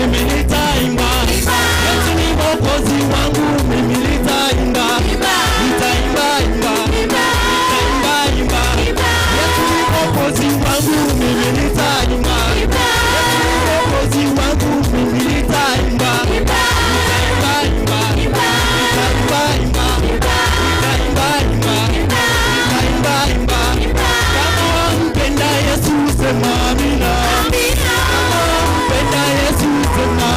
mimi nitaimba. Yesu ni Mwokozi wangu, mimi nitaimba. Nitaimba, imba. Nitaimba, imba. Yesu ni Mwokozi wangu, mimi nitaimba. Yesu ni Mwokozi wangu, mimi nitaimba. Nitaimba, imba. Nitaimba, imba. Nitaimba, imba. Nitaimba, imba. Kama wampenda Yesu sema amina. Kama wampenda Yesu sema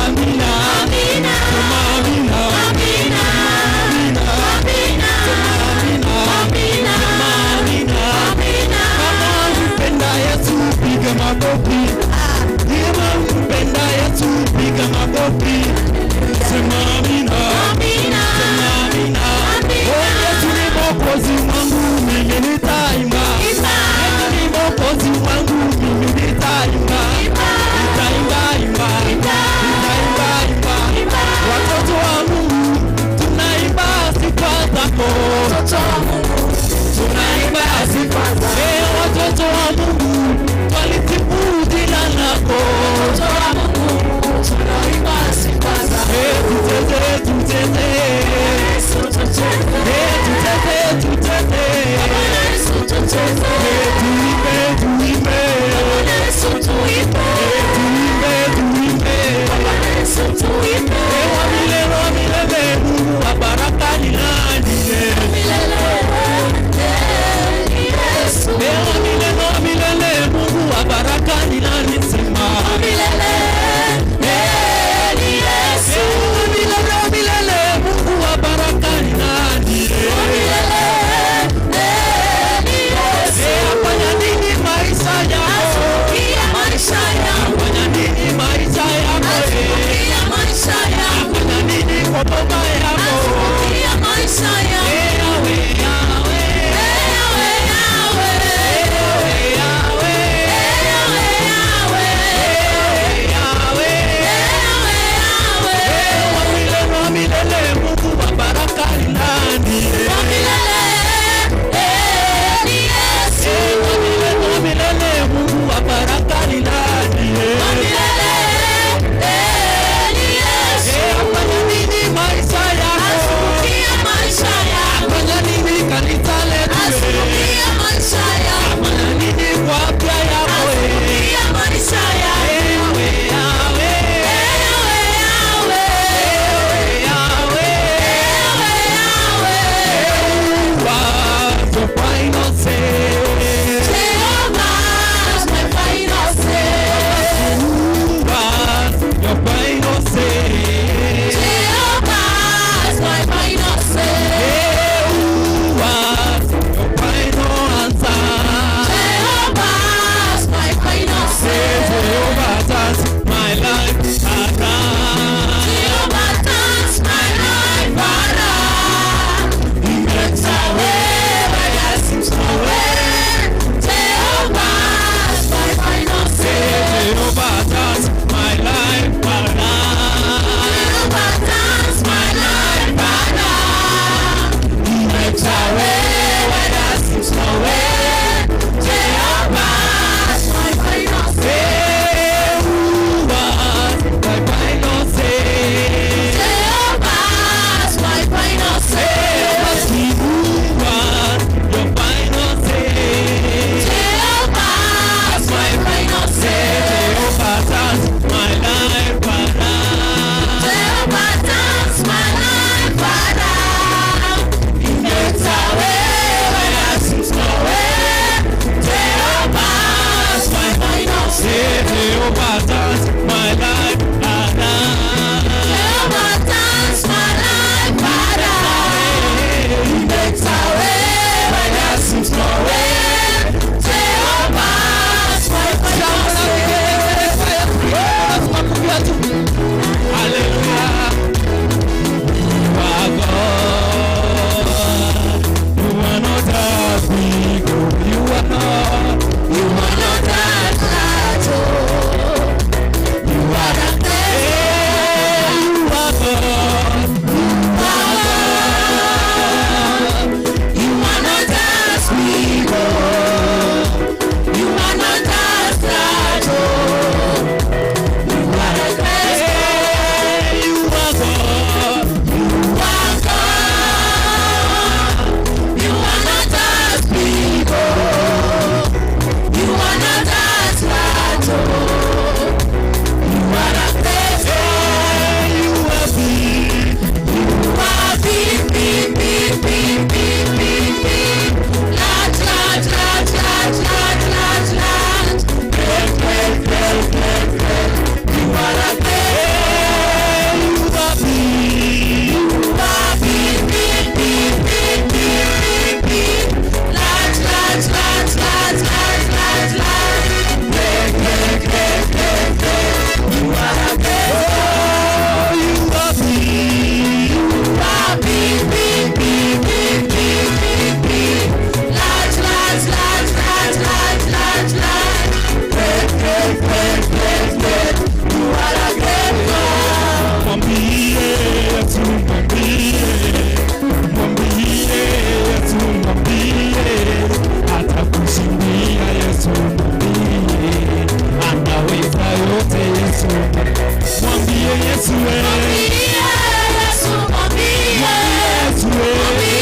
Yesu, Yesu, mwambie Yesu, Mwambie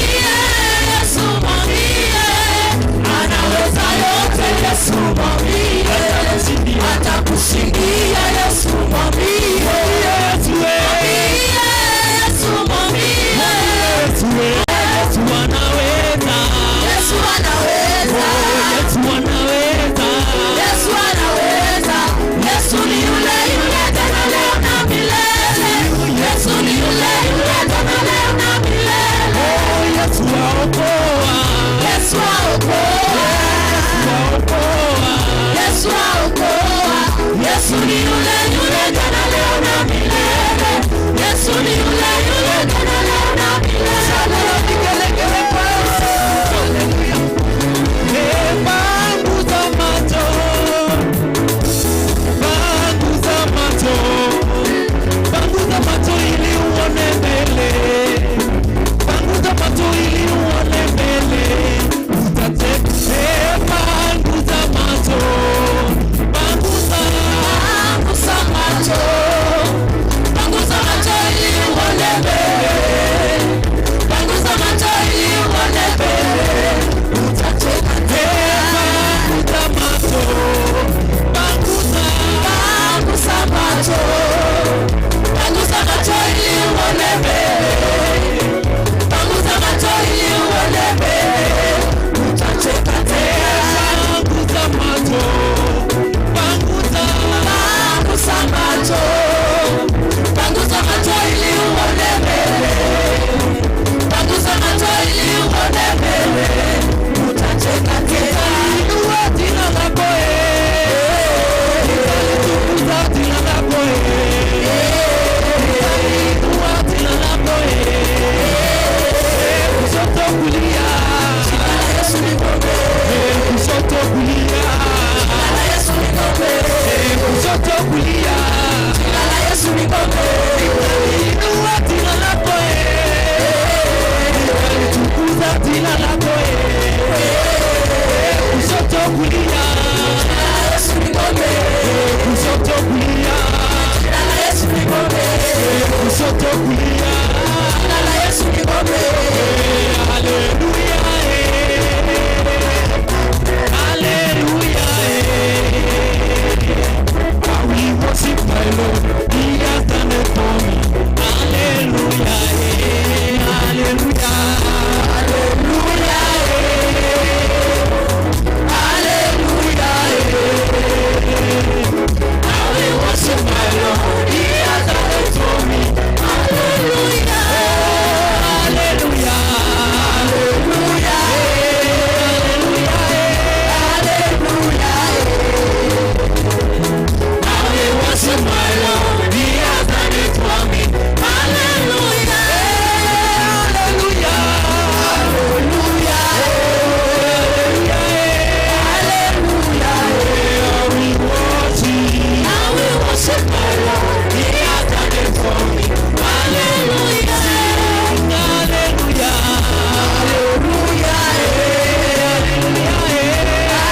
Yesu, mwambie anaweza yote. Yesu mwambie atakushindia. Yesu mwambie, Yesu, mwambie Yesu, mwambie Yesu, Yesu anaweza. Yesu anaweza, Yesu anaweza. Yesu anaweza. Yesu ni yule yule jana leo na milele. Yesu ni yule yule jana leo na milele. Yesu aokoa. Yesu aokoa. Aokoa. Yesu aokoa. Yesu ni yule yule jana leo na milele. Yesu ni yule yule jana leo na milele. Vigelegele kwa Yesu. Haleluya. Panguza macho. Panguza macho. Panguza macho ili uone mbele. Panguza macho ili uone mbele. Utateka. Panguza macho. Panguza. Panguza macho. Panguza macho ili uone mbele. Panguza macho ili uone mbele. Utacheka tena. Panguza macho. Panguza. Panguza macho. Panguza macho ili uone mbele. Panguza macho ili uone mbele. Utacheka tena. Panguza macho. Panguza. Panguza macho. Panguza macho ili uone mbele. Panguza macho ili uone mbele. Utacheka tena. Inua jina lako eh. Nitalitukuza jina lako eh. Nitaliinua jina lako eh. Kushoto kulia. Jina la Yesu ni ngome. Kushoto kulia. Jina la Yesu ni ngome. Kushoto kulia. Jina la Yesu ni ngome. Nitaliinua jina lako eh. Nitalitukuza jina lako eh. Kushoto kulia. Jina la Yesu ni ngome. Kushoto kulia. Jina la Yesu ni ngome. Kushoto kulia. Jina la Yesu ni ngome. Haleluya, haleluya, I will worship my Lord. He has done it for me. Hallelujah, hallelujah, Hallelujah, hallelujah. I will worship my Lord. He has done it for me. Hallelujah, hallelujah, hallelujah, hallelujah. I will worship my Lord. He has done it for me. Hallelujah, hallelujah, hallelujah, hallelujah. I will worship my Lord. He has done it for me. Hallelujah. hallelujah, Hallelujah.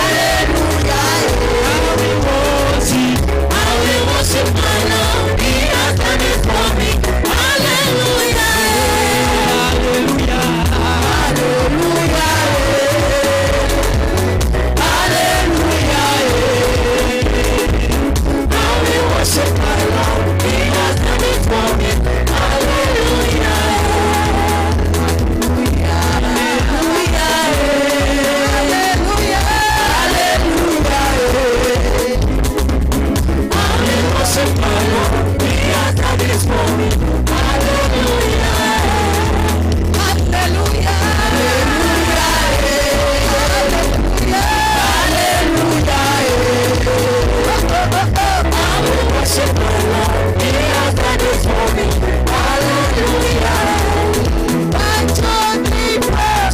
Hallelujah. I will worship my Lord. He has done it for me. Hallelujah. hallelujah. Hallelujah. Hallelujah. I will worship my Lord. He has done it for me. Hallelujah. Hallelujah. Hallelujah. I will worship my Lord. He has done it for me. Hallelujah. Hallelujah. Hallelujah. I will worship my Lord. He has done it for me. Hallelujah. 1, 2, 3, 4.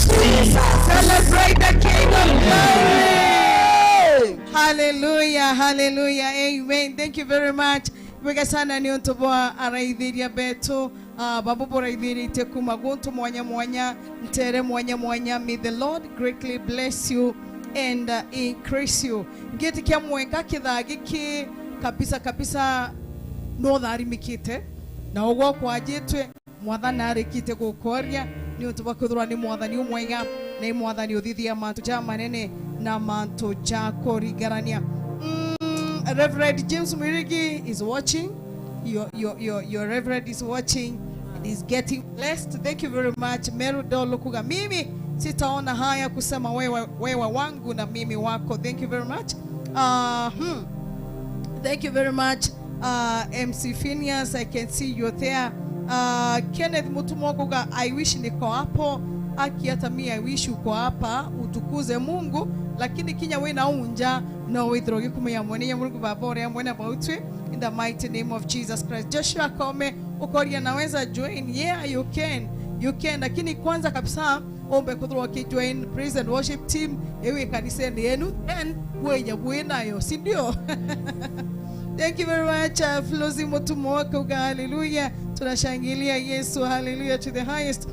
Celebrate the King of Glory. Hallelujah, hallelujah, amen. Thank you very much. Wega sana ni ontoboa araithiria betu babu boraithirite kuma guntu mwanya mwanya ntere mwanya mwanya. May the Lord greatly bless you and increase you. Ngiti kia mwenga kithaa giki kabisa kabisa no tharimikite. Na ugo kwajitwe mwathani arikite gukoria ni untu bwa ni mwathani umwega ni mwathani uthithia mantu ja manene na mantu ja kurigarania. Reverend James Mwirigi is watching. Your Reverend is watching and is getting blessed. Thank you very much. Meru Dolo Kuga, mimi sitaona haya kusema wewe wangu na mimi wako. Thank you very much. Thank you very much. MC Phineas, I can see you're there. Kenneth Mutumokuga, I wish niko hapo. Aki hata mi I wish uko hapa utukuze Mungu, lakini kinya we na unja no withrogi kumya mwene ya Mungu babore ya mwene bautwe in the mighty name of Jesus Christ. Joshua Kome ukoria naweza join. Yeah, you can. You can, lakini kwanza kabisa ombe kuthro ki join praise and worship team ewe kanisa yenu then weya bwenayo, si ndio? Thank you very much, Flozi Mutumokuga, hallelujah. Tunashangilia Yesu, hallelujah to the highest.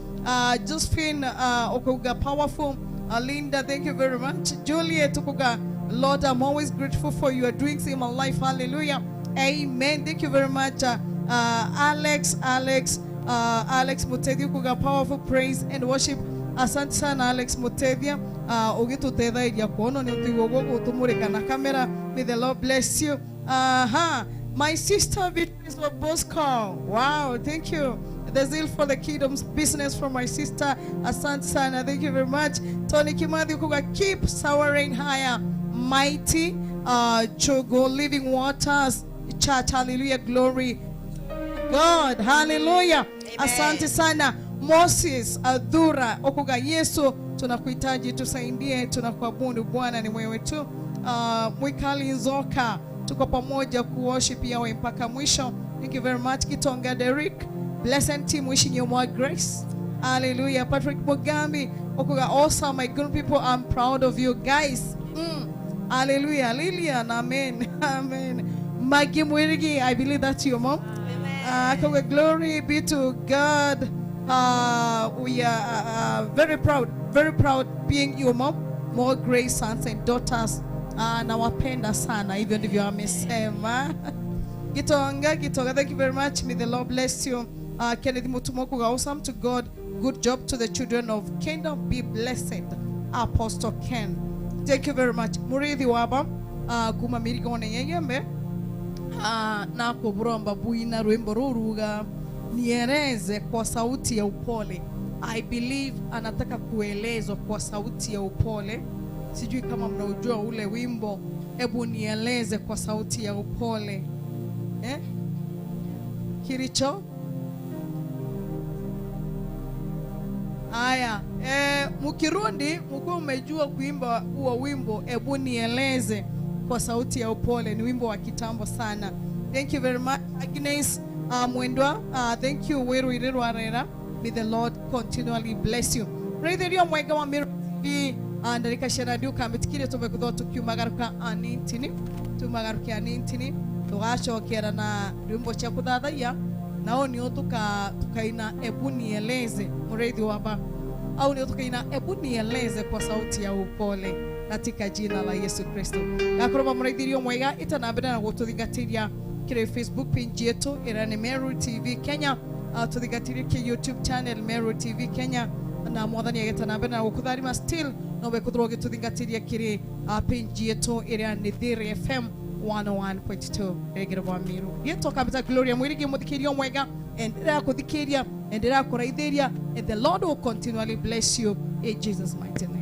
Josephine Okuga, powerful. Linda, thank you very much. Juliet Okuga, Lord, I'm always grateful for your doings in my life, hallelujah. Amen. Thank you very much. Alex Mutethia Okuga, powerful praise and worship. Asante sana Alex Mutethia. Ugituteithagia kuona ni utiguo gutumurika na kamera. May the Lord bless you. My sister Beatrice Bosco. Wow, thank you. The zeal for the kingdom's business from my sister. Asante sana. Thank you very much. Tony Kimathi Okuga, keep soaring higher. Mighty Chogo Living Waters Church. Hallelujah. Glory God. Hallelujah. Amen. Asante sana. Moses Adhura Okuga, Yesu tunakuhitaji, tusaidie, tunakuabudu Bwana ni wewe tu. Mwikali Nzoka, tuko pamoja kuworship yawe mpaka mwisho. Thank you very much. Kitonga Derek, blessed team, wishing you more grace. Hallelujah. Patrick Mugambi Okuga, awesome, my good people, I'm proud of you guys. Hallelujah. Lilian, amen. Amen. Maggie Mwirigi, I believe that's your mom. Amen. Glory be to God. We are very proud being your mom. More grace, sons and daughters. Nawapenda sana, hivyo ndivyo amesema. Gitonga, thank you very much. May the Lord bless you. Kenneth Mutumokuga, awesome to God. Good job to the children of Kingdom. Be blessed. Apostle Ken. Thank you very much. Murithi waba kuma mirigone yeyembe na kuburomba buina rwimbo ruruga niereze kwa sauti ya upole. I believe anataka kuelezwa kwa sauti ya upole. Sijui kama mnaujua ule wimbo, ebu nieleze kwa sauti ya upole. Kiricho? Aya, Mukirundi mkuu umejua kuimba huo wimbo, ebu nieleze kwa sauti ya upole. Ni wimbo wa kitambo sana. Thank you very much Agnes Mwendwa. Thank you Weru Ireru Arera. May the Lord continually bless you. Retherio mwega wa Meru TV ndarika shera duka mitikire tumekuthwo tukiumagaruka anintini tumagarukia anintini tugacokera na rwimbo cia kuthathaiya nao nio tukaina ebu nieleze mureithi waba au nio tukaina ebu nieleze kwa sauti ya upole katika jina la Yesu Kristo. Gakorwo mureithirio mwega itanambere na gututhingatiria kire Facebook page yetu ira ni Meru TV Kenya, tuthingatirie ki YouTube channel Meru TV Kenya na mwathani agetanambere na gukutharima still no wekuthwo gituthingatiria kire page yetu ira ni Thiri FM 101.2 regero wa Meru yetu kabisa. Gloria Mwirigi muthikirio mwega endelea kuthikiria, endelea kuraithiria, and the Lord will continually bless you in Jesus mighty name.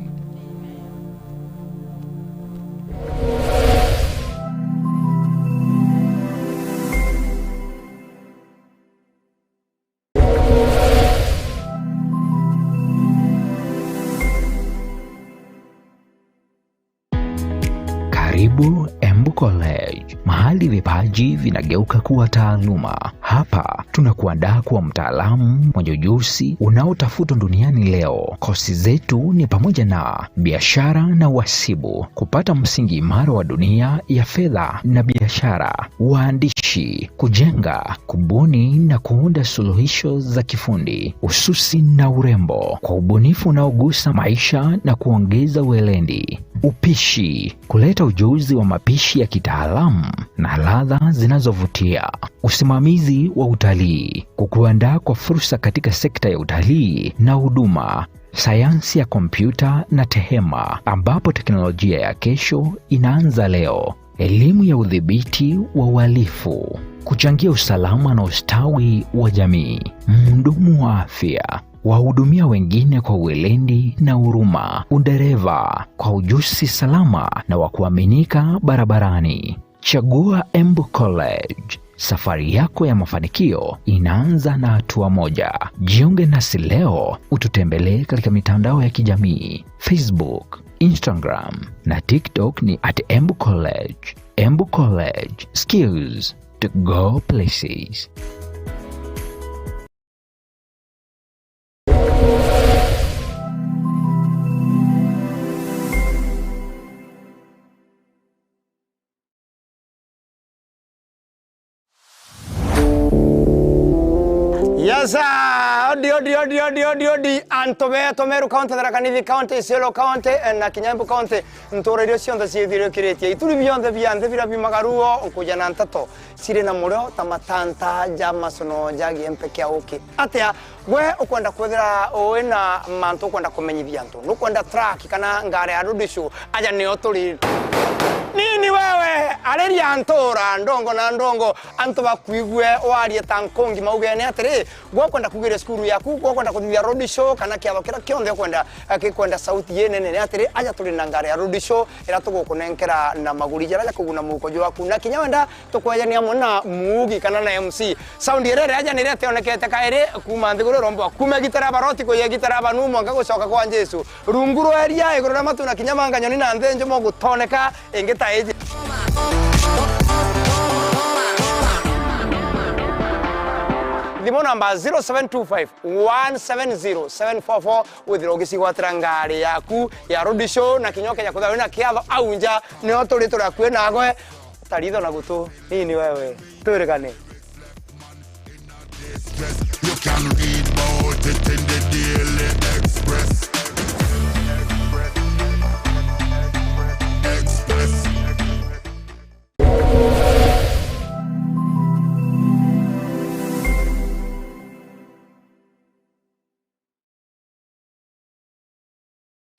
Karibu Embu College, mahali vipaji vinageuka kuwa taaluma. Hapa tunakuandaa kuwa mtaalamu mwenye ujuzi unaotafutwa duniani leo. Kosi zetu ni pamoja na biashara na uhasibu, kupata msingi imara wa dunia ya fedha na biashara, uandishi, kujenga, kubuni na kuunda suluhisho za kifundi, ususi na urembo, kwa ubunifu unaogusa maisha na kuongeza uelendi. Upishi, kuleta ujuzi wa mapishi ya kitaalamu na ladha zinazovutia. Usimamizi wa utalii, kukuandaa kwa fursa katika sekta ya utalii na huduma. Sayansi ya kompyuta na tehema, ambapo teknolojia ya kesho inaanza leo. Elimu ya udhibiti wa uhalifu, kuchangia usalama na ustawi wa jamii. Mhudumu wa afya, wahudumia wengine kwa uweledi na huruma. Udereva kwa ujuzi salama na wa kuaminika barabarani. Chagua Embu College. Safari yako ya mafanikio inaanza na hatua moja. Jiunge nasi leo, ututembelee katika mitandao ya kijamii Facebook, Instagram na TikTok ni at Embu College. Embu College, skills to go places. Yes, odi odi odi odi odi odi anto beto Meru County, Tharaka Nithi County, Isiolo County na Kinyambu County, ntoro iria cionthe ciithiũrũkĩrĩtie ituri bionthe bia nthi biria biumaga ruo nkuja na nteto cirĩ na mũrĩo ta matanta ja macono ja gĩembe kĩa ũkĩ. Atia we ukwenda kwithira wina mantu ukwenda kumenyithia antu, nukwenda truck kana ngari ya rudisho aja nio turi nini wewe areria ntura ndongo na ndongo antu bakuigue warie ta nkongi maugene atiri gwakwenda kugira cukuru yaku, gwakwenda kuthithia road show kana kiatho kira kionthe ukwenda kikwenda sauti ye nene atiri aja turi na ngari ya road show ira tugukunenkera na maguri jara ja kuguna muko waku na kinya wenda tukwejania muna mugi kana na MC sound irere aja nire tionekete kairi kuma nthi guru rombo kuma gitara baroti kuye gitara banumo ngagucoka kwa Jesu runguru eria iguru na matu na kinya manga nyoni na nthenjo mogutoneka ingita. Thimo namba 0725 170 744 withira ugicigwatira ngari yaku ya road show na kinyo Kenya kutha wina kiatho au nja nio turi turakue nagwe taritho na gutu nini wewe twirikane. You can read about it in the Daily Express. Express.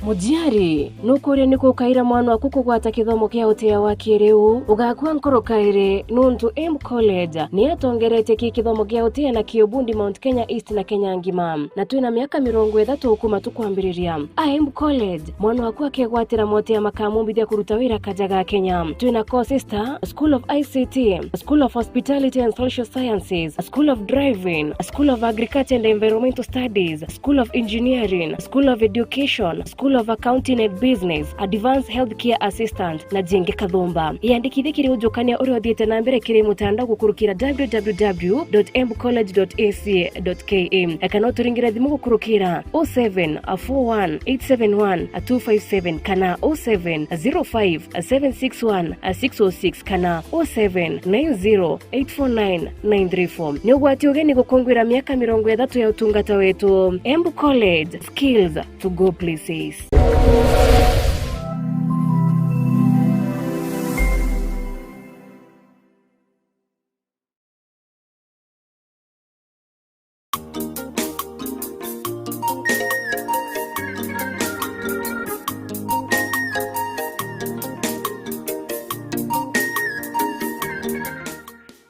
Mujiari nukuria ni kukaira mwana waku kugwata kithomo kia utia wa kiriu ugakua nkoro kairi nuntu Embu College ni atongerete ki kithomo kia utia na kiubundi Mount Kenya East na Kenya ngima na twina miaka 30 kuma tukwambiriria a Embu College mwana waku akegwatira mote ya makamumbithia kuruta wira kajaga Kenya. Twina co-sister School of ICT, School of Hospitality and Social Sciences, School of Driving, School of Agriculture and Environmental Studies, School of Engineering, School of Education, School of Accounting and Business, Advanced Healthcare Assistant na jingi kathumba. Yandikithie kiri ujukania uria uthiite na mbere kiri mutandao gukurukira www.embucollege.ac.ke kana uturingire thimu gukurukira 0741 871 257 kana 0705 761 606 kana 0790 849 934. Ni ugwati ugeni gukungwira miaka 30 ya utungata wetu. Embu College, skills to go places.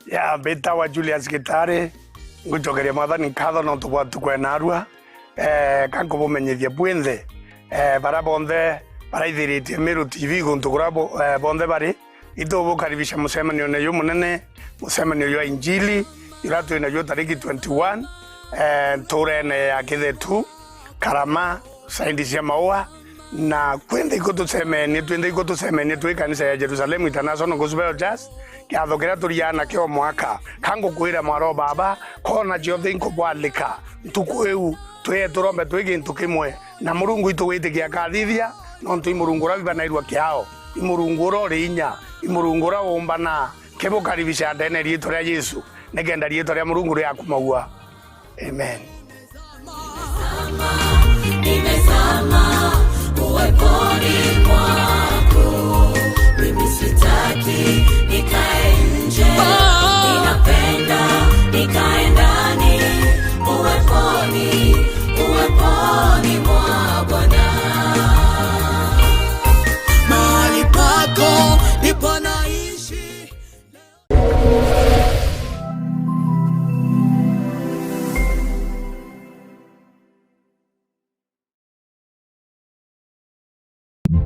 Ya betawa Julius Gitare ngucokeria mwathani nkatho no tubwa narua kankubumenyithia bwinthe bara bonthe baraithiritie Meru TV guntu kuria bonthe bari itubukaribisha mucemanio neyu munene mucemanio ywa injili ira twina yo tariki 21 turene ya Kithetu Karama saindi cia maua na kwinthe ikutucemenie twinthe ikutucemenie twi kanisa ya Jerusalem International Gospel Church kiatho kiria turiana kio mwaka kangukwira mwaro baba kona ciothe inkubwalika ntuku iu twie turombe twi gintu kimwe na murungu itu witikia kathithia nontu i murungu uria wibanairwa kiao i murungu uria uri inya i murungu uria umbana kibukaribisha ndene riitwa ria Yesu nikenda riitwa ria murungu riakumaua. Amen. Nimezama uweponi mwako. sitaki nikae nje, ninapenda nikae ndani, uweponi, uweponi mwa Bwana. Mahali pako ndipo naishi.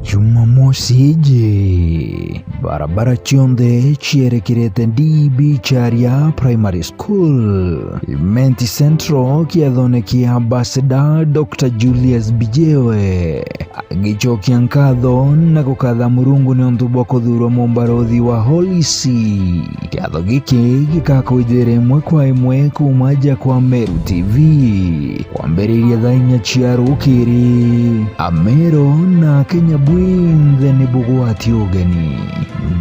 Jumamosi iji barabara chionthe cierekerete DB Charia Primary School Imenti Central kiathone kia Ambassador Dr. Julius Bijewe agicokia nkatho na gukatha murungu ni untu bwa kuthurwo mumbarothi wa Holy See. Kiatho giki gikakwithira imwe kwa imwe kuma nja kwa Meru TV kwambĩrĩria thaa inya cia rũkĩrĩ. Amero na Kenya bwinthe nĩ bũgwati ũgeni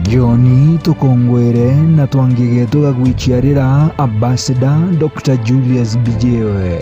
Joni tukongwere na twangige tugagwichiarira Ambassador Dr. Julius Bijewe.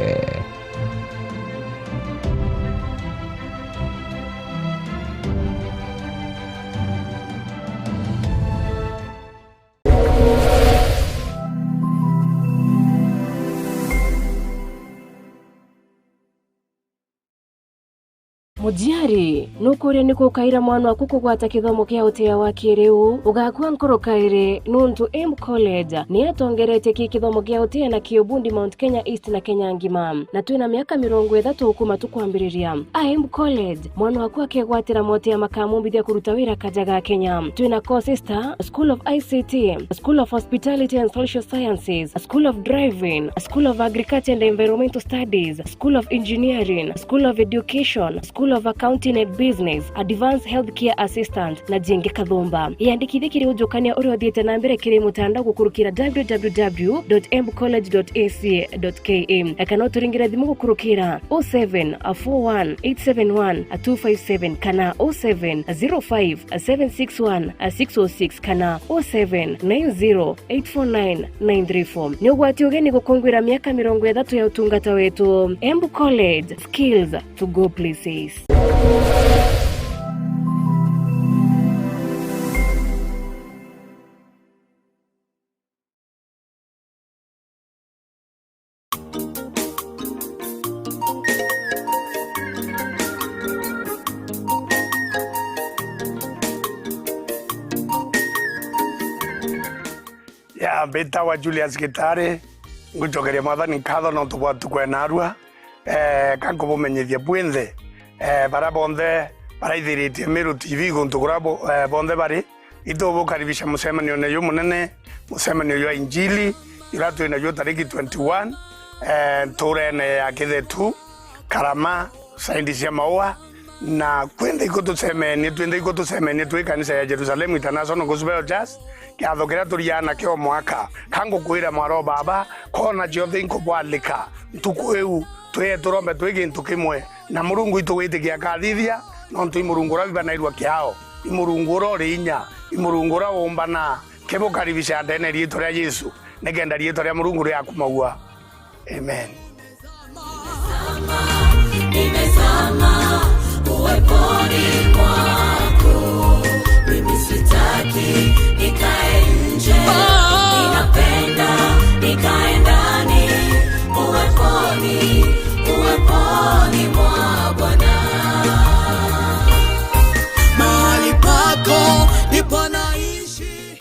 Mujiari nukuria ni kukaira mwana waku kugwata kithomo kia utia wa kiriu ugakua nkoro kairi nuntu Embu College ni atongerete ki kithomo kia utia na kiubundi Mount Kenya East na Kenya ngima na twina miaka 30 kuma tukwambiriria. A Embu College mwana waku akegwatira mote makamumbithia kuruta wira kajaga Kenya. Twina co-sister School of ICT, School of Hospitality and Social Sciences, School of Driving, School of Agriculture and Environmental Studies, School of Engineering, School of Education, School of Accounting and Business, Advanced Healthcare Assistant na jingi kathumba. Yandikithie kiri ujukania uria uthiite na mbere kiri mutandao gukurukira www.embucollege.ac.ke kana uturingire thimu gukurukira 0741871257 kana 0705761606 kana 0790849934. Ni ugwati ugeni gukungwira miaka 30 ya utungata wetu. Embu College, skills to go places. Ya mbitawa Julius Gitari ngucokeria mwathani nkatho no tubwatu kwenarua kankubumenyithia bwinthe bara bonthe baraithiritie Meru TV guntu kuria bonthe bari itubukaribisha mucemanio neyu munene mucemanio ya injili ira twinayo tariki 21 turene ya Kithetu Karama saindi cia maua na kwinthe ikutucemenie twinthe ikutucemenie twi kanisa ya Jerusalem International Gospel Church kiatho kiria turiana kio mwaka kangukwira mwaro baba kona ciothe inkubwalika ntuku iu twie turombe twi gintu kimwe na murungu itu witikia kathithia nontu i murungu uria wibanairwa kiao i murungu uria uri inya i murungu uria umbana kibukaribisha ndene riitwa ria Yesu nikenda riitwa ria murungu riakumaua. Amen. Nimezama uweponi mwako, mimi sitaki nikae nje, ninapenda nikae ndani, uweponi, uweponi mwa Bwana. Mahali pako ndipo naishi.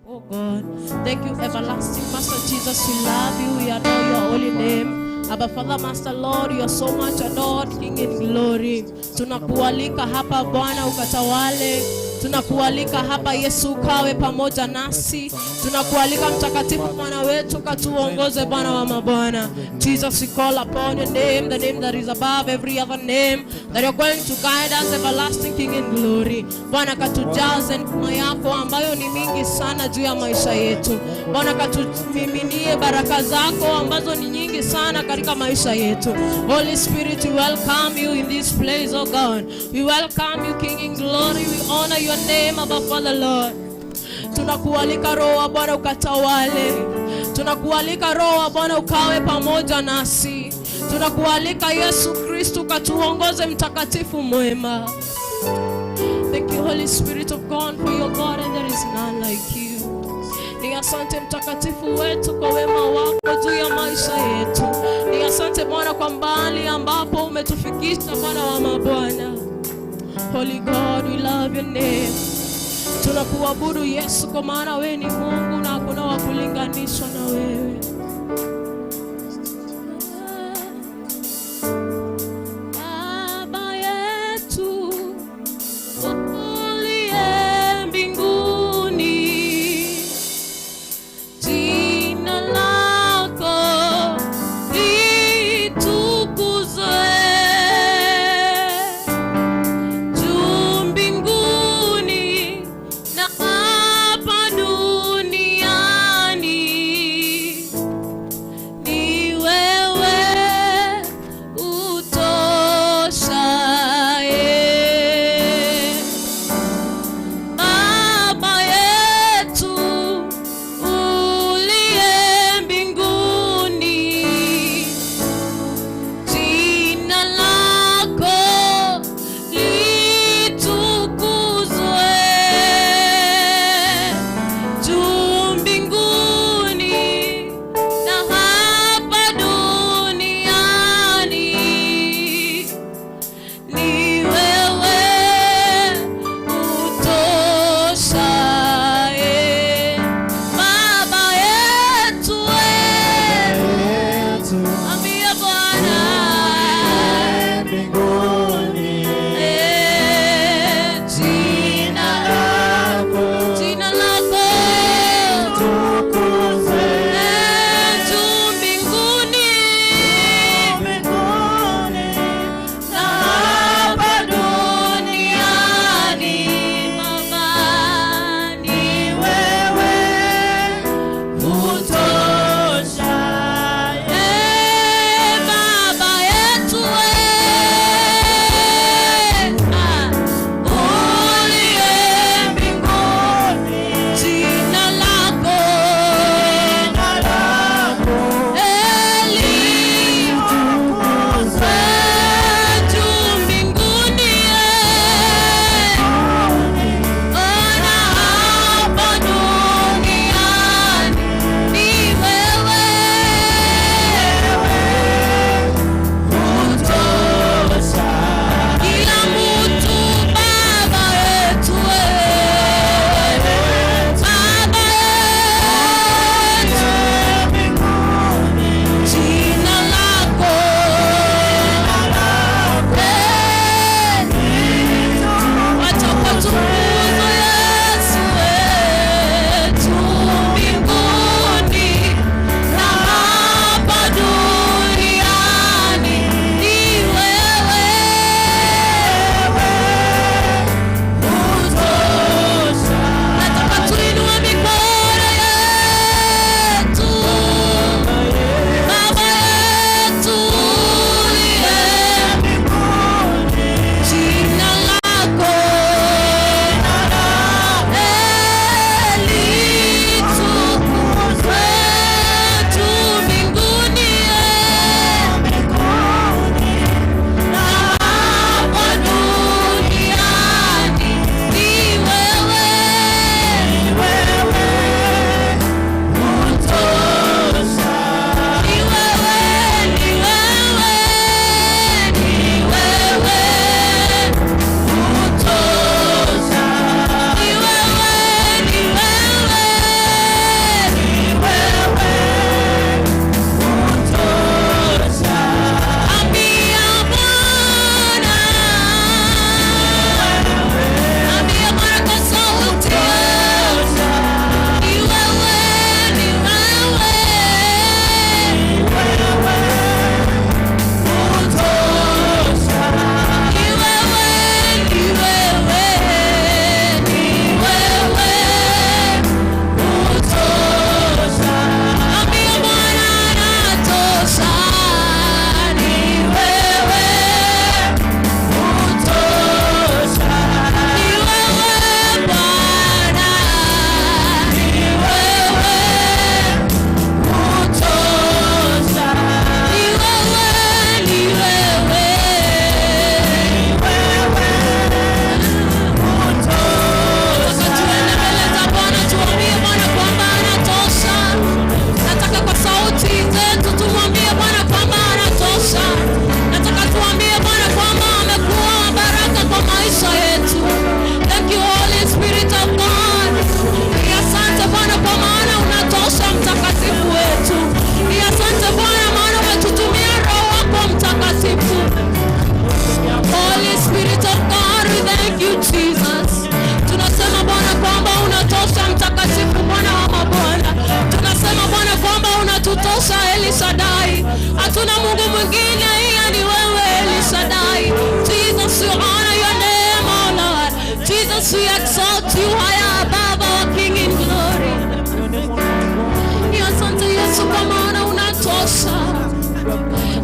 Oh God, thank you, everlasting Master Jesus. We love you, we adore your holy name. Abba Father, Master Lord, you are so much adored, King in glory. Tunakualika hapa Bwana ukatawale. Tunakualika hapa Yesu, ukawe pamoja nasi. Tunakualika Mtakatifu Bwana wetu, katuongoze Bwana wa mabwana. Jesus, we call upon your name, the name that is above every other name, that you're going to guide us, everlasting King in glory. Bwana, katujaze neema yako ambayo ni mingi sana juu ya maisha yetu. Bwana, katumiminie baraka zako ambazo ni nyingi sana katika maisha yetu. Holy Spirit, we welcome you in this place, oh God. We welcome you, King in glory. We honor your name, Abba Father Lord. Tunakualika Roho wa Bwana ukatawale. Tunakualika Roho wa Bwana ukawe pamoja nasi. Tunakualika Yesu Kristo ukatuongoze, mtakatifu mwema. Thank you, Holy Spirit of God, for your God and there is none like you. Ni asante mtakatifu wetu kwa wema wako juu ya maisha yetu. Ni asante Bwana kwa mbali ambapo umetufikisha, Bwana wa mabwana. Holy God, we love your name. Tunakuabudu Yesu kwa maana wewe ni Mungu na hakuna wa kulinganishwa na wewe. Baba yetu uliye mbinguni, jina lako litukuzwe juu mbinguni na hapa duniani.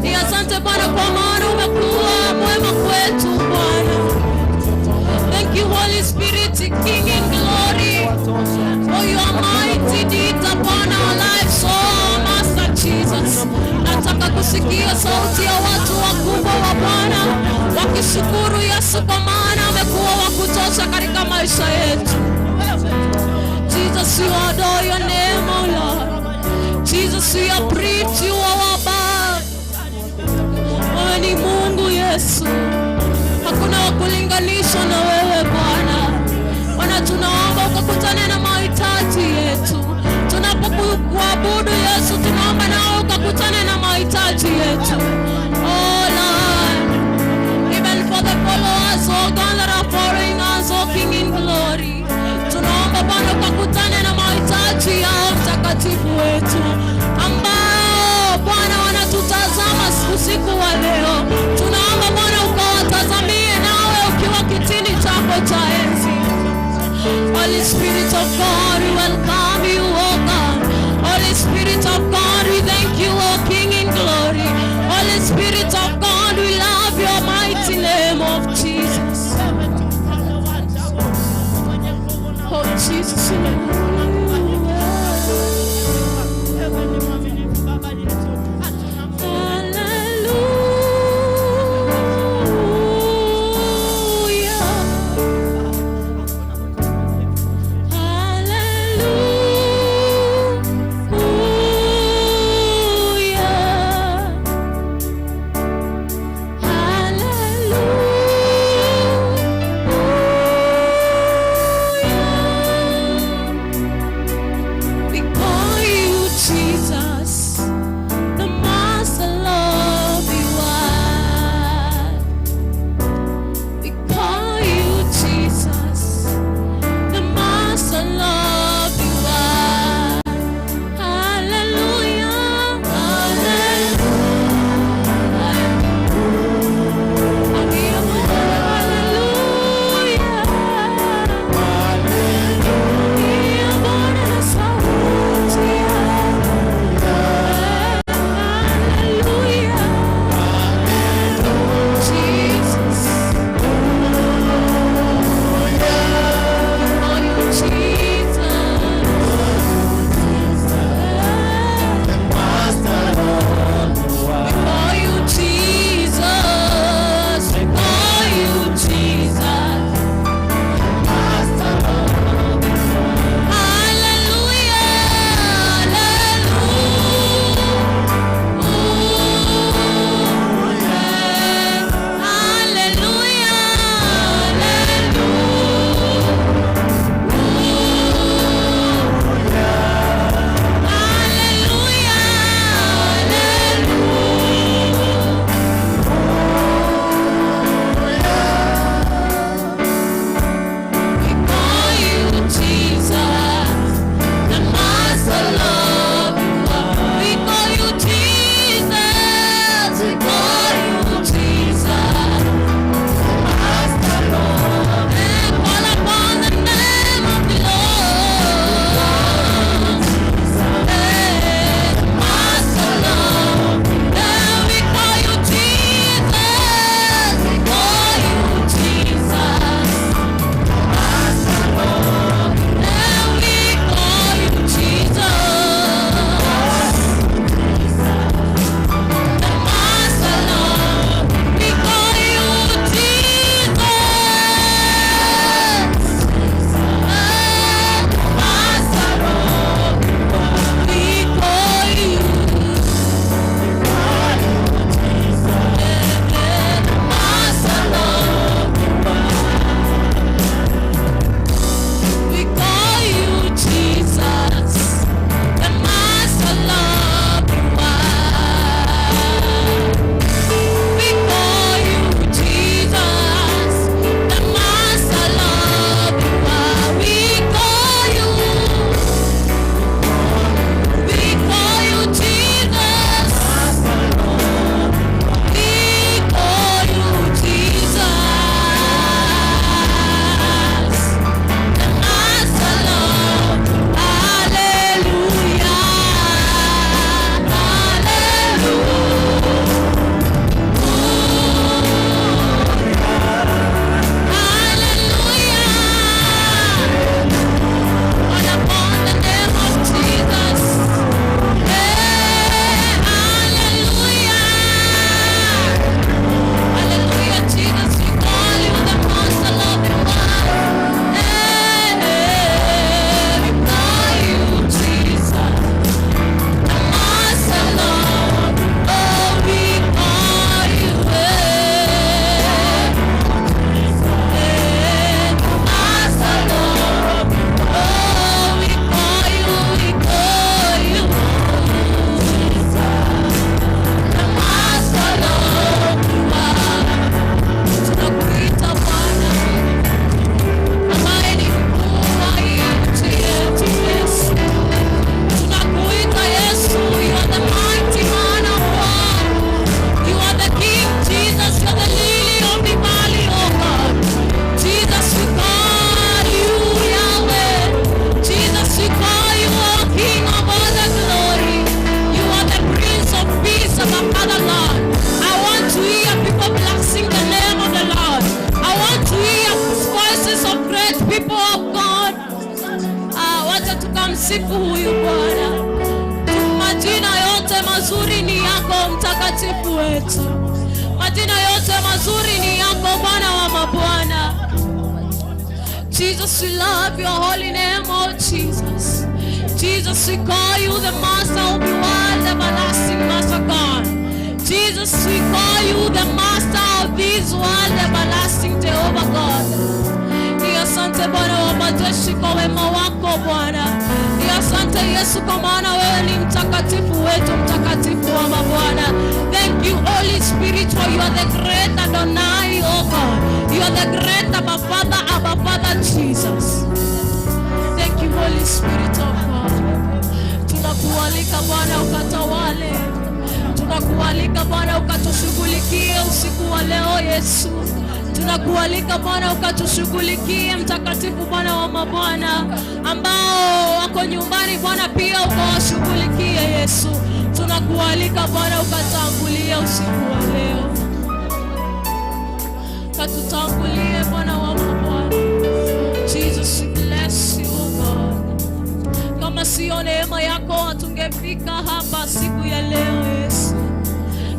Ni asante Bwana kwa maana umekuwa mwema kwetu Bwana. Thank you Holy Spirit, King in glory, for your mighty deeds upon our lives, oh Master Jesus. Nataka kusikia sauti ya watu wakubwa wa Bwana wakishukuru Yesu kwa maana amekuwa wa kutosha katika maisha yetu. Jesus, you adore your name, oh Lord. Jesus, we appreciate you, our Baba. Wewe ni Mungu Yesu, hakuna wa kulinganishwa na wewe Bwana. Bwana, tunaomba ukakutane na mahitaji yetu tunapokuabudu Yesu, tunaomba nawe ukakutane na mahitaji yetu. Oh Lord, even for the followers, oh God, that are following us, oh King in glory. Tunaomba Bwana ukakutane na mahitaji yao mtakatifu wetu ambao Bwana wanatutazama usiku wa leo. Tunaomba Bwana ukawatazamie nawe ukiwa kitini chako cha enzi. Holy Spirit of God, we welcome you, oh God. Holy Spirit of God, we thank you, O King in glory. Holy Spirit of God, we love your mighty name of Jesus. Oh Jesus, we Hallelujah. Tunamsifu huyu Bwana. Majina yote mazuri ni yako, mtakatifu wetu. Majina yote mazuri ni yako, Bwana wa mabwana. Jesus, we love your holy name, oh Jesus. Jesus, we call you the Master of the world, everlasting Master God. Jesus, we call you the Master of this world, everlasting Jehovah God. Ni asante Bwana wa majeshi kwa wema wako Bwana. Ni asante Yesu kwa maana wewe ni mtakatifu wetu, mtakatifu wa mabwana. Thank you, Holy Spirit, for you are the great Adonai, oh God. You are the great Abba Father, Abba Father Jesus. Thank you, Holy Spirit of God. Tunakualika Bwana ukatawale. Tunakualika Bwana ukatushughulikie usiku wa leo Yesu. Tunakualika Bwana ukatushughulikie, mtakatifu Bwana wa mabwana, ambao wako nyumbani Bwana pia ukawashughulikie Yesu. Tunakualika Bwana ukatangulie usiku wa leo. Katutangulie Bwana wa mabwana. Jesus, we bless you, oh God. Kama sio neema yako hatungefika hapa siku ya leo Yesu.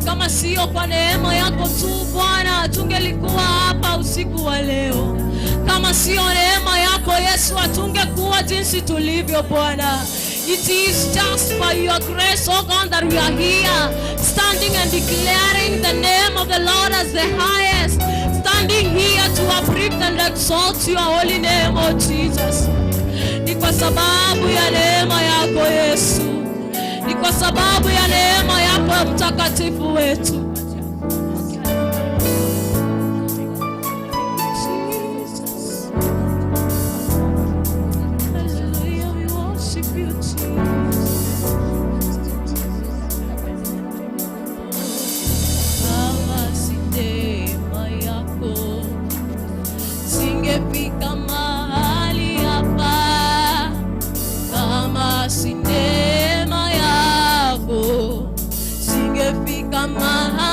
Kama sio kwa neema yako tu Bwana, hatungelikuwa hapa usiku wa leo. Kama sio neema yako Yesu, hatungekuwa jinsi tulivyo Bwana. It is just by your grace, oh God, that we are here, standing and declaring the name of the Lord as the highest, standing here to uplift and exalt your holy name, oh Jesus. Ni kwa sababu ya neema yako Yesu, ni kwa sababu ya neema yako mtakatifu wetu. Jesus. Hallelujah, we worship you, Jesus. Kama si neema yako, singefika mahali hapa. Kama si neema yako, singefika mahali.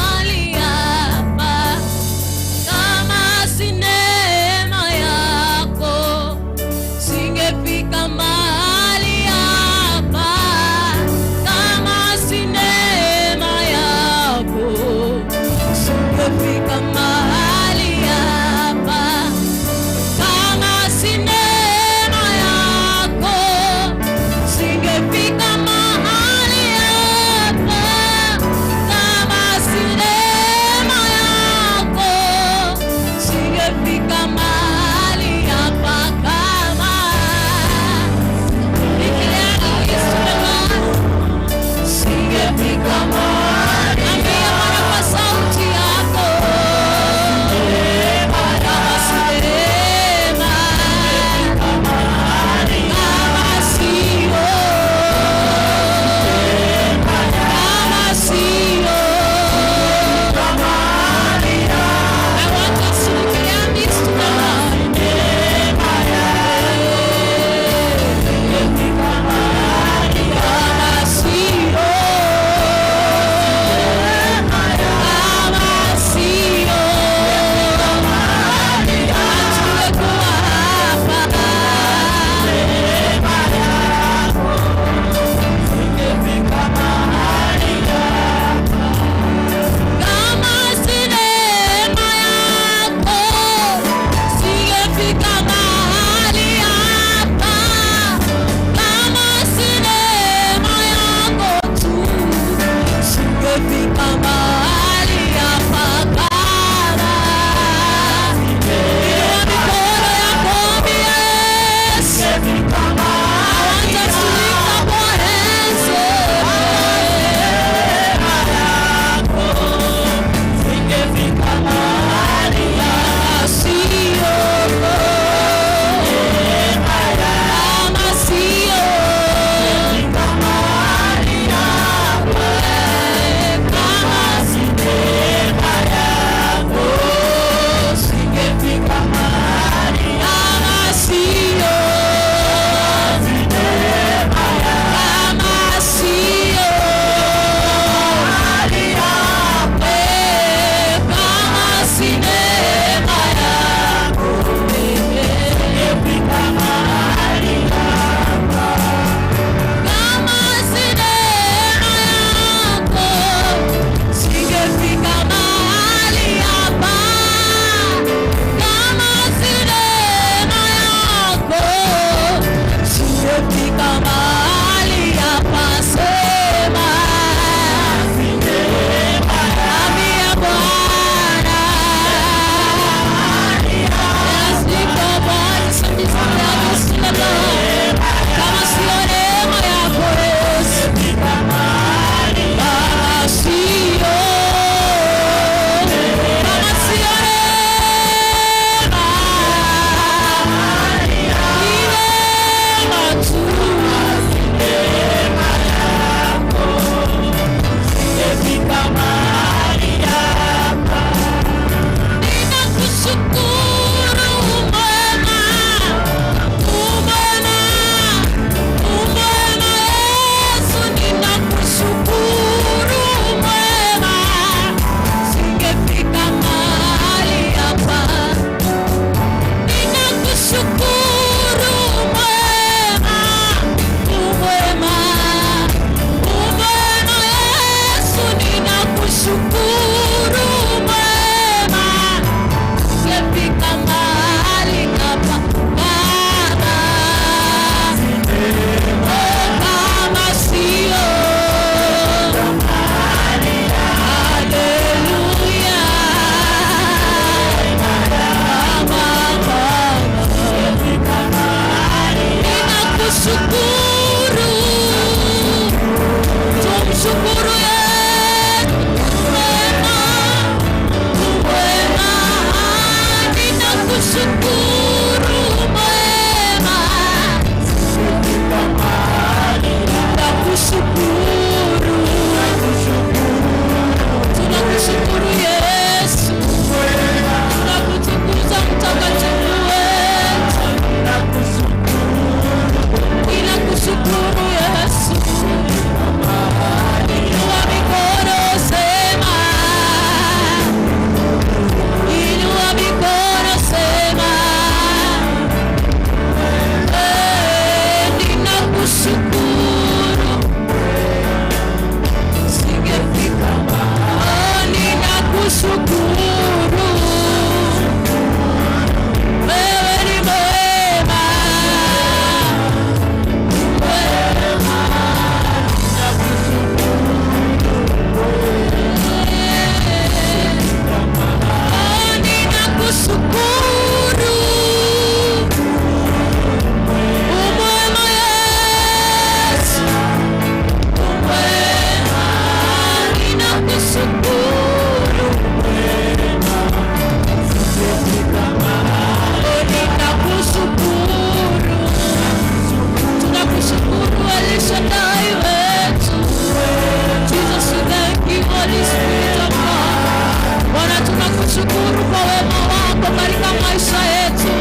Tunakushukuru kwa wema wako katika maisha yetu.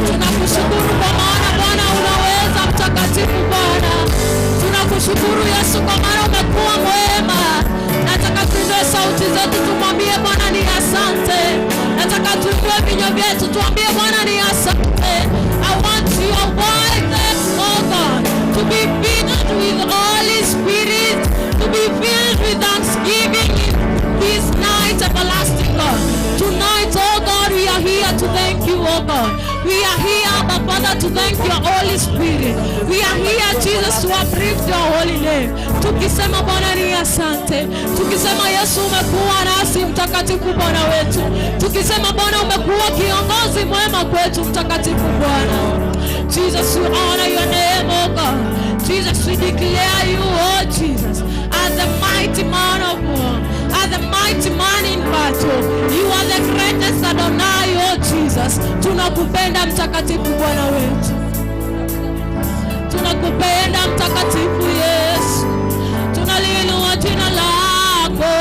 Tunakushukuru kwa maana Bwana unaweza, mtakatifu Bwana. Tunakushukuru Yesu kwa maana umekuwa mwema. Nataka tuinue sauti zetu tumwambie Bwana ni asante. Nataka tuinue vinywa vyetu tuambie Bwana ni asante. I want your voices, oh God, to be filled with Holy Spirit, to be filled with thanksgiving this night, everlasting God. Tonight, oh God, we are here to thank you, oh God. We are here, Abba Father, to thank your Holy Spirit. We are here, Jesus, to uplift your holy name. Tukisema Bwana ni asante. Tukisema Yesu umekuwa nasi, mtakatifu Bwana wetu. Tukisema Bwana umekuwa kiongozi mwema kwetu, mtakatifu Bwana. Jesus, we honor your name, oh God. Jesus, we declare you, oh Jesus, as the mighty man of war, as the mighty man in battle. You are the greatest Adonai, oh Jesus. Tunakupenda mtakatifu Bwana wetu. Tunakupenda mtakatifu Yesu. Tunaliinua jina lako.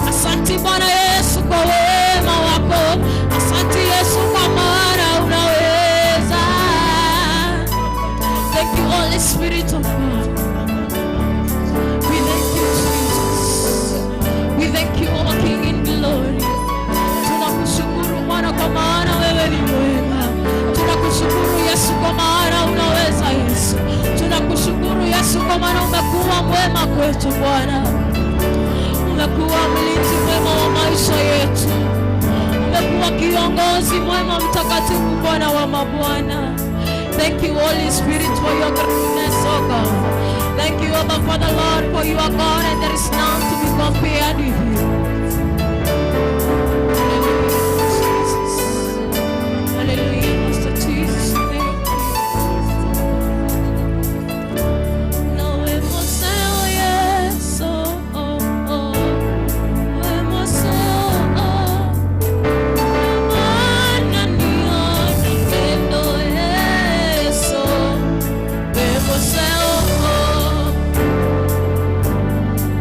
Asante Bwana Yesu kwa wema wako. Asante Yesu kwa maana unaweza. Thank you, Holy Spirit of God. We thank you, Jesus. We thank you, our King in glory. Tunakushukuru Bwana kwa maana wewe ni mwema. Tunakushukuru Yesu kwa maana unaweza Yesu. Tunakushukuru Yesu kwa maana umekuwa mwema kwetu Bwana. Umekuwa mlinzi mwema wa maisha yetu. Umekuwa kiongozi mwema mtakatifu Bwana wa mabwana. Thank you, Holy Spirit, for your greatness, oh God. Thank you, Abba Father, Lord, for you are God and there is none to be compared with you. Hallelujah, Jesus. Hallelujah, Master Jesus. Thank you. Nawe Moseo, yes, oh. We Moseo, oh. Maana niona pendo Yesu. We Moseo, oh.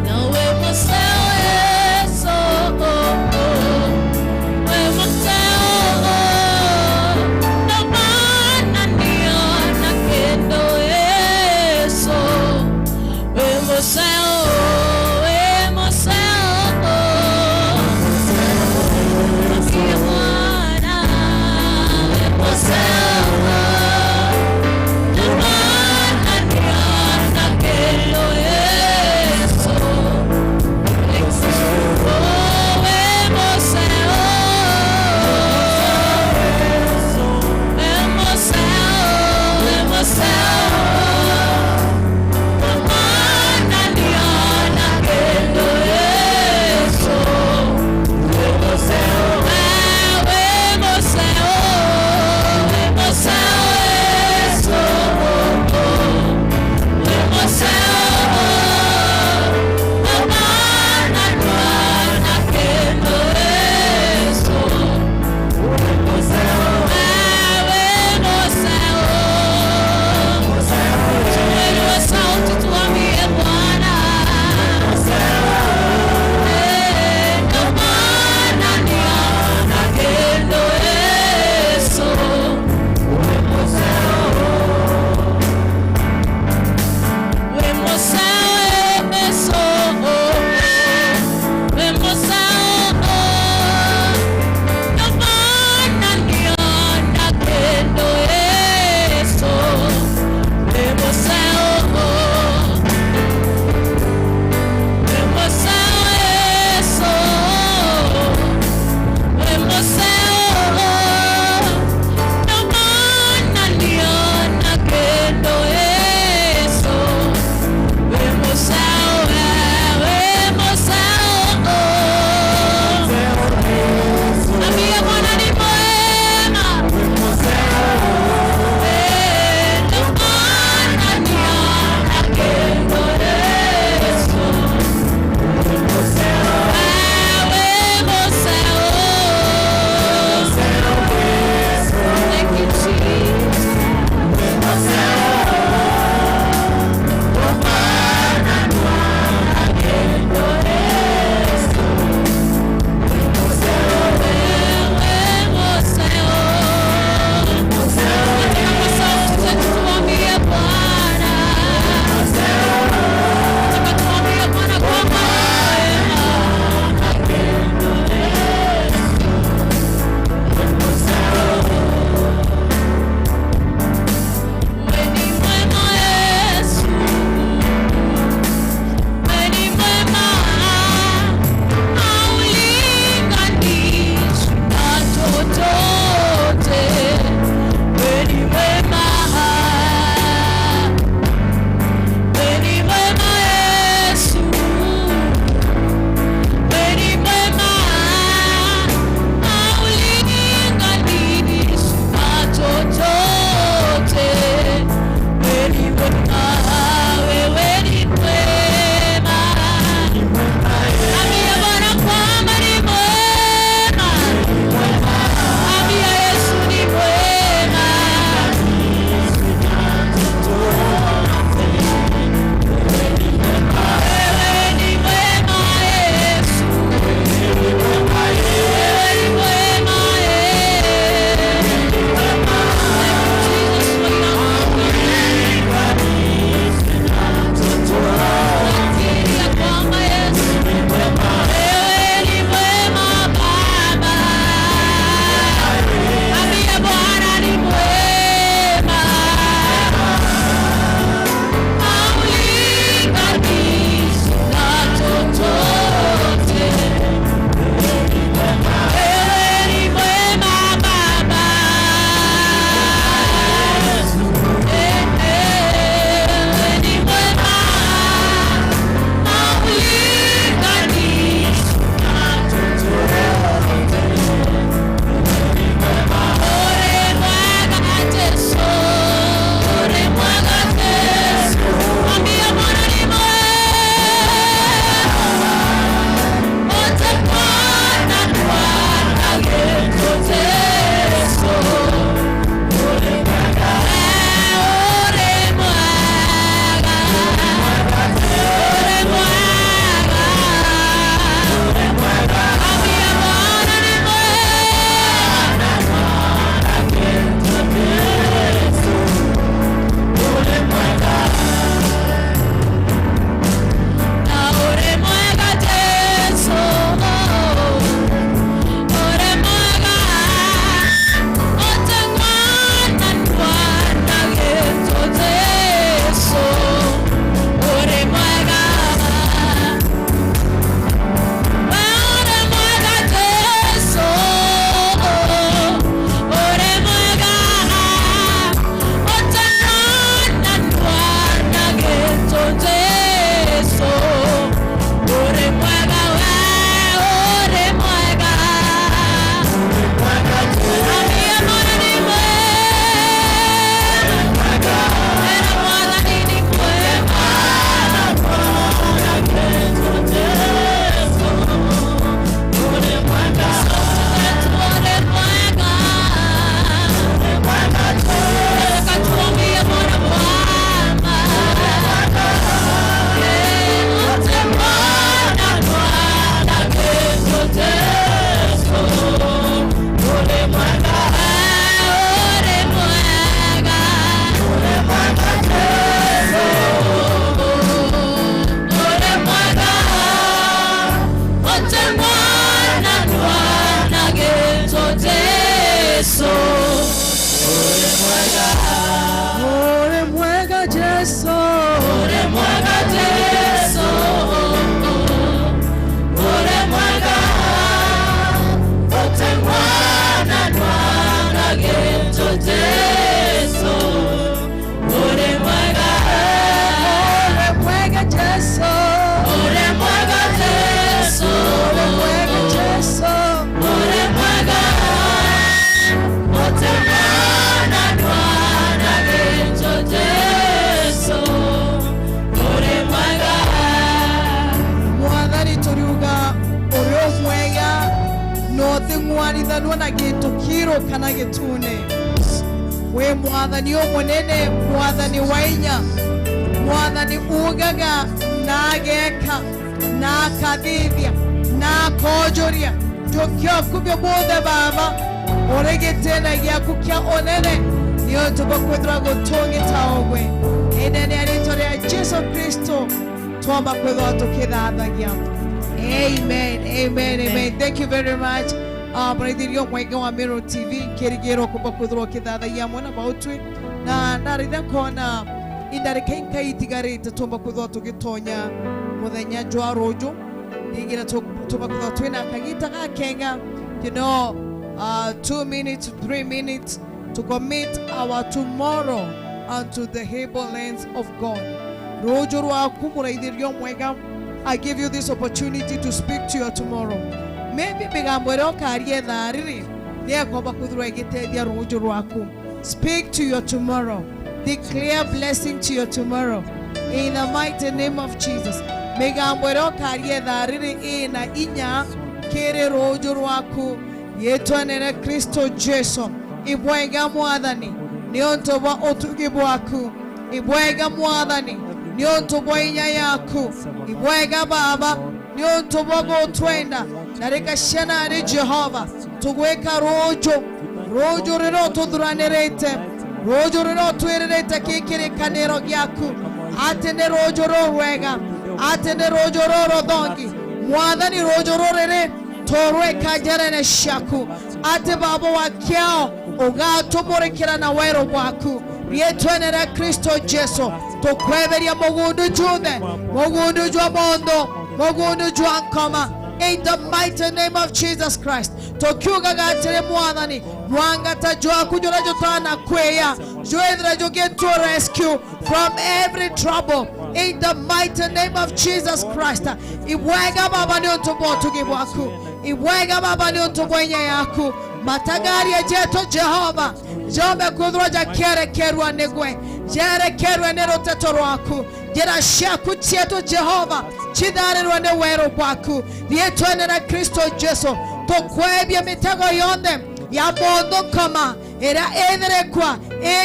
Nawe Moseo, yes. mwega. Uri mwega Jesu. Uri mwega Jesu. Uri mwega. Ote mwana mwana gento Jesu. Uri mwega. Uri mwega Jesu. Uri mwega Jesu. Uri mwega Jesu. Uri mwega. Ote mwana mwana gento Jesu. Uri mwega. Mwathani turiuga uri mwega nothing'warithanwo na gĩtũ kĩrũ kana gĩtune. Wĩ mwathani ũmũnene, mwathani wa inya, mwathani ugaga na ageka na akathithia na akonjũria tũkĩokubio mũthe baba ũrĩ gĩtĩna gĩaku kĩa ũnene nĩ ũndũ bwa kwĩthĩrwa gũtũngĩta ũgwe inene ya rĩtwa rĩa Jesu Kristo twamba kwĩthĩrwa tũkĩthathagia. Amen, amen, amen. Thank you very much. Mũraithĩrio mwenge wa Meru TV kĩrigĩrwo kumba kwĩthĩrwo ũkĩthathagia mwena mautwi na ndaritha kona indarĩka inkaitigarĩte twamba kwĩthĩrwa tũgĩtonya mũthenya jwa rũjũ ningĩ twamba kwĩthĩrwa twĩna kagita ga kenga, you know, 2 minutes, 3 minutes to commit our tomorrow unto the able hands of God. Rũjũ rwaku mũraithĩrio mwega, I give you this opportunity to speak to your tomorrow. Maybe migambo ĩrĩa ũkaria thaa rĩrĩ nĩekomba kwĩthĩrwo ĩgĩteithia rũjũ rwaku. Speak to your tomorrow. Declare blessing to your tomorrow. In the mighty name of Jesus. Migambo ĩrĩa ũkaria thaa rĩrĩ ĩna inya kĩrĩ rũjũ rwaku yetwanere Kristo Jesu. Ibwega mwathani nĩ ũndũ wa ũtugi bwaku. Ibwega mwathani nĩ ũndũ wa inya yaku. Ibwega baba nĩ ũndũ wa gũtwenda na rĩka ciana rĩ Jehova tũgwĩka rũjũ rũjũ rĩrĩa ũtũthuranĩrĩte rũjũ rĩrĩa ũtwĩrĩrĩte kĩkĩrĩkanĩro gĩaku atĩ nĩ rũjũ rũrwega atĩ nĩ rũjũ rũrũthongi mwathani rũjũ rũrĩrĩ tũrwĩka njerene ciaku atĩ baba wa kĩao ũgatũmũrĩkĩra na werũ bwaku rĩetwenere Kristo Jesu tũkweberia mũgundu junthe mũgundu jwa mondo mũgundu jwa nkoma in the mighty name of Jesus Christ. Tokiugaga atĩrĩ mwathani mwangata jwaku jũrĩa jũtanakwĩya jwĩthĩra jũgĩtwo rescue from every trouble in the mighty name of Jesus Christ. Ibwega baba nĩ ũndũ wa ũtugi bwaku. Ibwega baba nĩ ũndũ wa inya yaku. Matagaria jeto Jehova jombe kwithirwo jakĩerekerwo nĩgwe jerekerwe nĩ rũteto rwaku njĩra ciaku cietũ Jehova chitharĩrwo nĩ werũ bwaku rĩetwenere Kristo Jesu tũkwebia mĩtego yonthe ya mũndũ koma ĩrĩa ĩthĩrĩkwa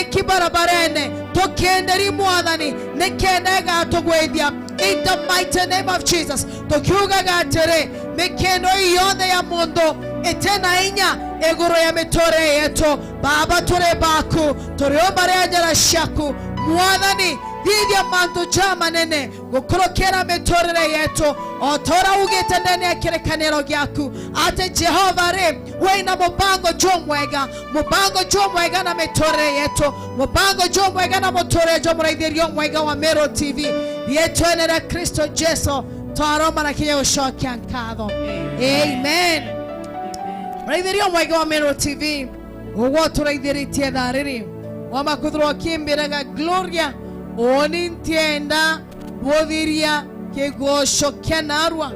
ĩkibarabarene tũkĩndĩri mwathani nĩ kĩenda ĩgatũgwĩthia in the mighty name of Jesus. Tũkiugaga atĩrĩ mĩkĩndo yothe ya mũndũ ĩtena inya igũrũ ya mĩtũrĩre yetu baba tũrĩ baku tũrĩ ũmba rĩa njĩra ciaku mwathani thithia mantu ja manene gũkũrũkĩra mĩtũrĩre yetu o ta ũrĩa ugĩte ndani ya kĩrĩkanĩro gĩaku atĩ Jehova rĩ wĩna mũbango jũ mwega mũbango jũ mwega na mĩtũrĩre yetu mũbango jũ mwega na mũtũrĩre jũ mũraithĩrio mwega wa Meru TV rĩetwenere Kristo Jesu twaroma na kinya gũcokia nkatho. Amen. Mũraithĩrio mwega wa Meru TV ũguo tũraithĩrĩtie thaa rĩrĩ wamakuthirwo ũkĩmbĩraga Gloria oni ntienda bũthiria kĩgoco kĩa narua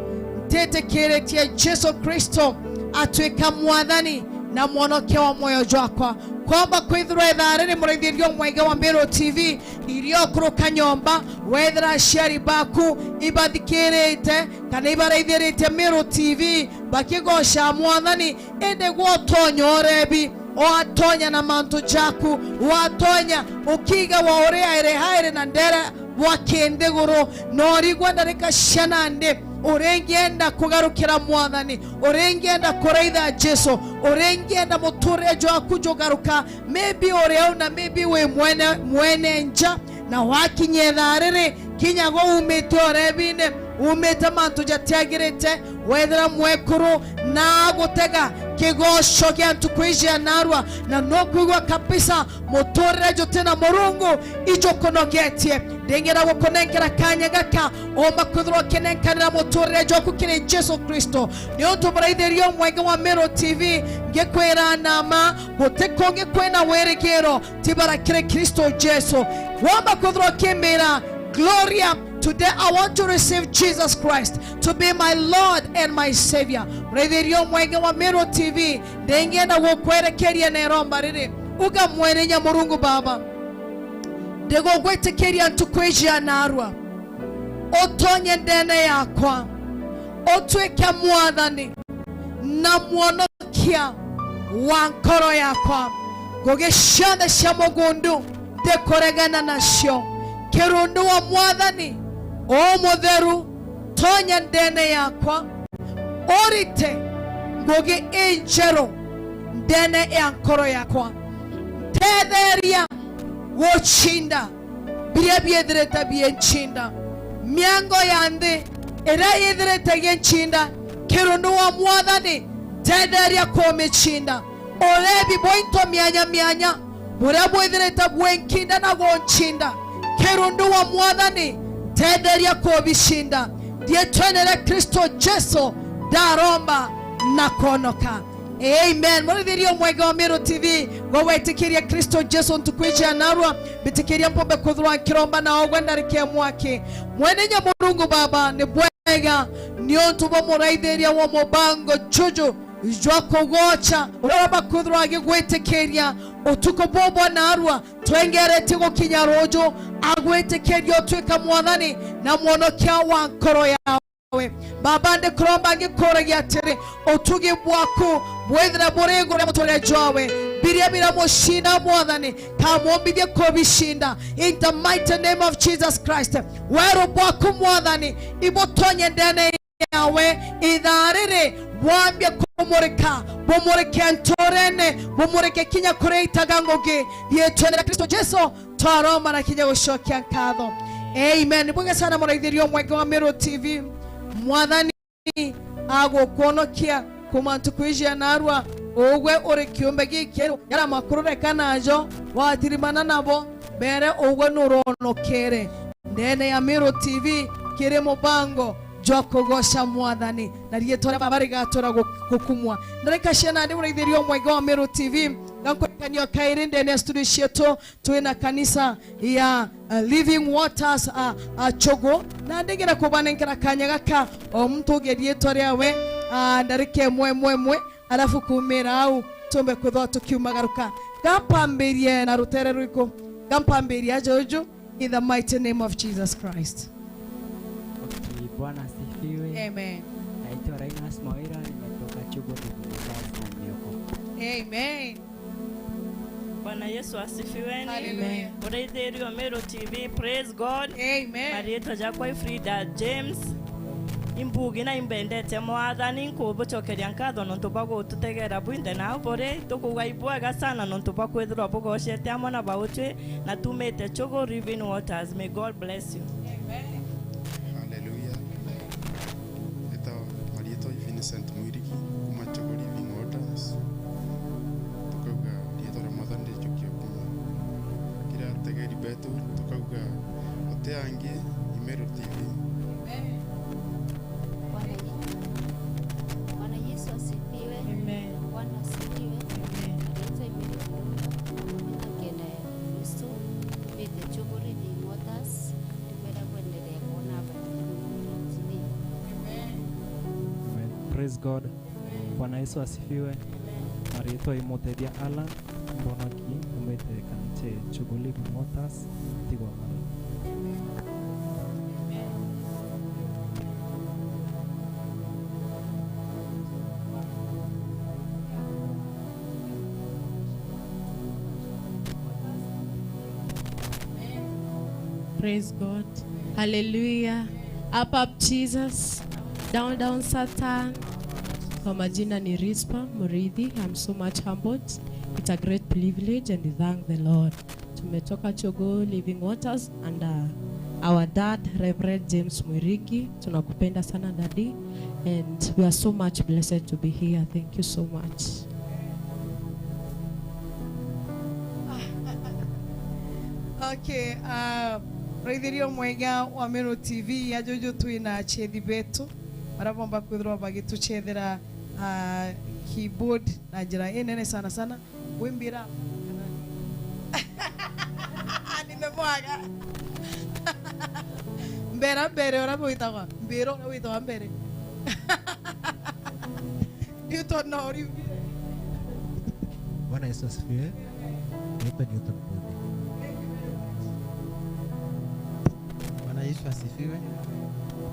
ntetĩkĩrĩtie Jesu Kristo atuĩka mwathani na mwonokia wa moyo jwakwa kwamba kwithirwo ithaa rĩrĩ mũraithĩrio mwega wa Meru TV iria ũkũrũka nyomba wethera aciari baku ibathikĩrĩte kana ibaraithĩrĩtie Meru TV bakĩgoca mwathani ĩndĩ gwotonya ũrebi watonya na mantu jaku watonya ukiga wa uria ere haere na ndere wakĩnthigũrũ na ũrigua ndarĩka ciana ndĩ ũrĩngĩenda kũgarũkĩra mwathani ũrĩngĩenda kũraitha Jesu ũrĩngĩenda mũtũrĩre jwaku jũgarũka maybe ũrĩa una maybe wĩ mwene nja na wakinyia ithaa rĩrĩ kinya go umĩte ũrebi-inĩ umĩte mantu jatiagĩrĩte Wethera mwekuru na gutega kigoco gia ntukuijia narua na no kuigua kabisa muturire jute na murungu ijo kunogetie ndingira gukunenkera kanya gaka omba kwithirwo kinenkanira muturire joku kiri Jesu Kristo ni untu muraithirio mwenge wa Meru TV ngikwira nama gutikungi kwina wirigiro tibara kiri Kristo Jesu womba kwithirwo kimira Gloria. Today I want to receive Jesus Christ to be my Lord and my Savior. Muraithirio mwenge wa Meru TV ndingienda gukwerekeria neromba riri uga mwene nya Murungu Baba ndigũgwĩtĩkĩria ntukũ narua ũtonye ndene yakwa ũtuĩke mwathani na mwonokia wa nkoro yakwa ngũgĩ ciothe cia mũgũndu ndĩkũregana nacio kĩrundu wa mwathani o mũtheru tonya ndene yakwa ũrite ngũgĩ ĩ njerũ ndene ya nkoro yakwa tetheria gũchinda biria biethirĩte bienchinda mĩango ya nthĩ ĩrĩa yĩthirĩte gĩnchinda kĩrundu wa mwathani tetheria kũmĩchinda ũrebi bwainto mĩanya mĩanya bũrĩa bwĩthirĩte bwenkinda na gũnchinda kĩrundu wa mwathani tetheria kũbichinda ndietwenere Kristo Jesu ndaromba na kuonoka. Amen. Murithirio mwega wa Meru TV gwawetikiria Kristo Jesu ntukuija narua bitikiria mpombe kuthurwa kiromba na ogwenda rikia mwaki mwene nya Murungu Baba ni bwega ni ontu bo muraithiria wa mubango juju jwa kugocha uraba kuthurwa agigwitikiria utuko bobo narua twengerete gukinya rojo agwitikiria utuika mwathani na mwonokia wa nkoro yawe Baba ndikuromba ngikuragia atiri utugi bwaku bwethira buri iguru ria muturire jwawe biria biramushinda mwathani kamuombithie kubishinda in the mighty name of Jesus Christ weru bwaku mwathani ibutonye ndene yawe ithaa riri bwambie kumurika bumurike nturene bumurike kinya kuria itaga ngugi thietwenera Kristo Jesu twaroma na kinya gucokia nkatho. Amen. Bwega sana muraithirio mwenge wa Meru TV mwathani agũkuonokia kuma ntuku narua ũgwe ũrĩ kĩũmbe gĩkĩerũ yara makũrũreka najo watirimana nabo mbere ũgwe nũronokere ndene ya Meru TV kĩrĩ mũbango jwa kũgoca mwathani na rĩetwa rĩa Baba rĩgatũra gũkumwa ndarĩka ciana nĩ mũraithĩrio mwenge wa Meru TV ngakwĩkanio kaĩrĩ ndene ya studio cietu twĩna kanisa ya Living Waters Chogo na ndingira kubanenkera kanya gaka o mtu ũgerie rĩawe ndarĩke mwe alafu kumira au tumbe kwithwa tukiumagaruka gampambirie na rutere rwiko gampambirie Jojo in the mighty name of Jesus Christ. Okay, Bwana asifiwe. Amen. Naitwa Rainas Mawira, nimetoka Chogo Living Waters na nimeokoka. Amen. Bwana Yesu asifiwe. Hallelujah. Muraithirio Meru TV, praise God. Amen. Marĩtwa jakwa Frida James imbugi na imbendete mwathani nkubucokeria nkatho nontu bwa gututegera bwinthe na buri tukuga ibwega sana nontu bwa kwithirwa bugocete amwe na bauchwi na tumite Chogo Living Waters. May God bless you. Amen. Hallelujah. Eta marĩtwa Vincent Mwirigi kuma Chogo Living Waters. Tukauga rĩetwa rĩa mwathani rĩcokia kuma kĩrĩa tegeri betu tukauga ote angĩ Meru TV. Bwana Yesu asifiwe. Amen. Bwana asifiwe. Amen. Naitwa Emily Murunga, nitokene Kristo, mbite Chogo Living Waters, ndikwenda kuendelea kuona Meru TV. Amen. Praise God. Bwana Yesu asifiwe. Marĩtwa imuteithia Alan Mbonoki umĩte kanitha Chogo Living Waters tigwa mara. Praise God. Hallelujah. Up, up, Jesus. Down, down, Satan. Kwa majina ni Rispa Murithi. I'm so much humbled. It's a great privilege and we thank the Lord. Tumetoka Chogo Living Waters and our dad, Reverend James Mwirigi. Tunakupenda sana daddy. And we are so much blessed to be here. Thank you so much. Okay, Raithirio mwega wa Meru TV ya jojo twina chethi betu barabomba kwithirwa bagituchethera keyboard na njira inene sana sana wimbira nimemwaga mbera mbere ora witagwa mbero ora witagwa mbere Newton no uri. Bwana Yesu asifiwe. Naitwa Newton Bode. Bwana Yesu asifiwe.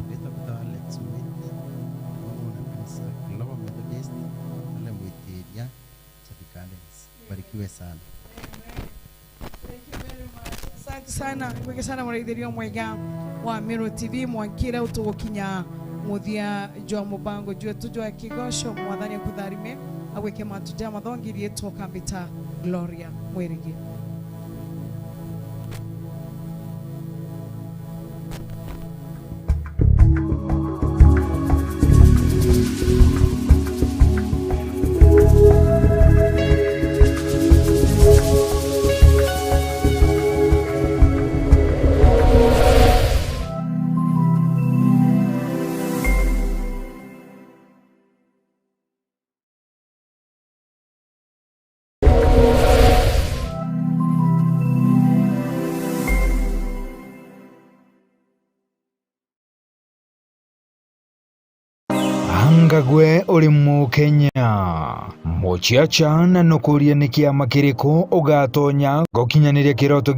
Naitwa Peter Alex Mwiti. Mungu na kanisa Global Methodist pale Mwitiria Chavikales. Barikiwe sana. Thank you very much. Asante sana. Mwege sana muraithirio mwega wa Meru TV mwankira utugukinya muthia jwa mubango jwetu jwa kigosho mwathani akutharime agwike matuja mathongirie twokambita Gloria Mwirigi. Ngagwe uri Mukenya muchiacha na nukuria ni kiama kiriku ugatonya gukinyaniria kiroto.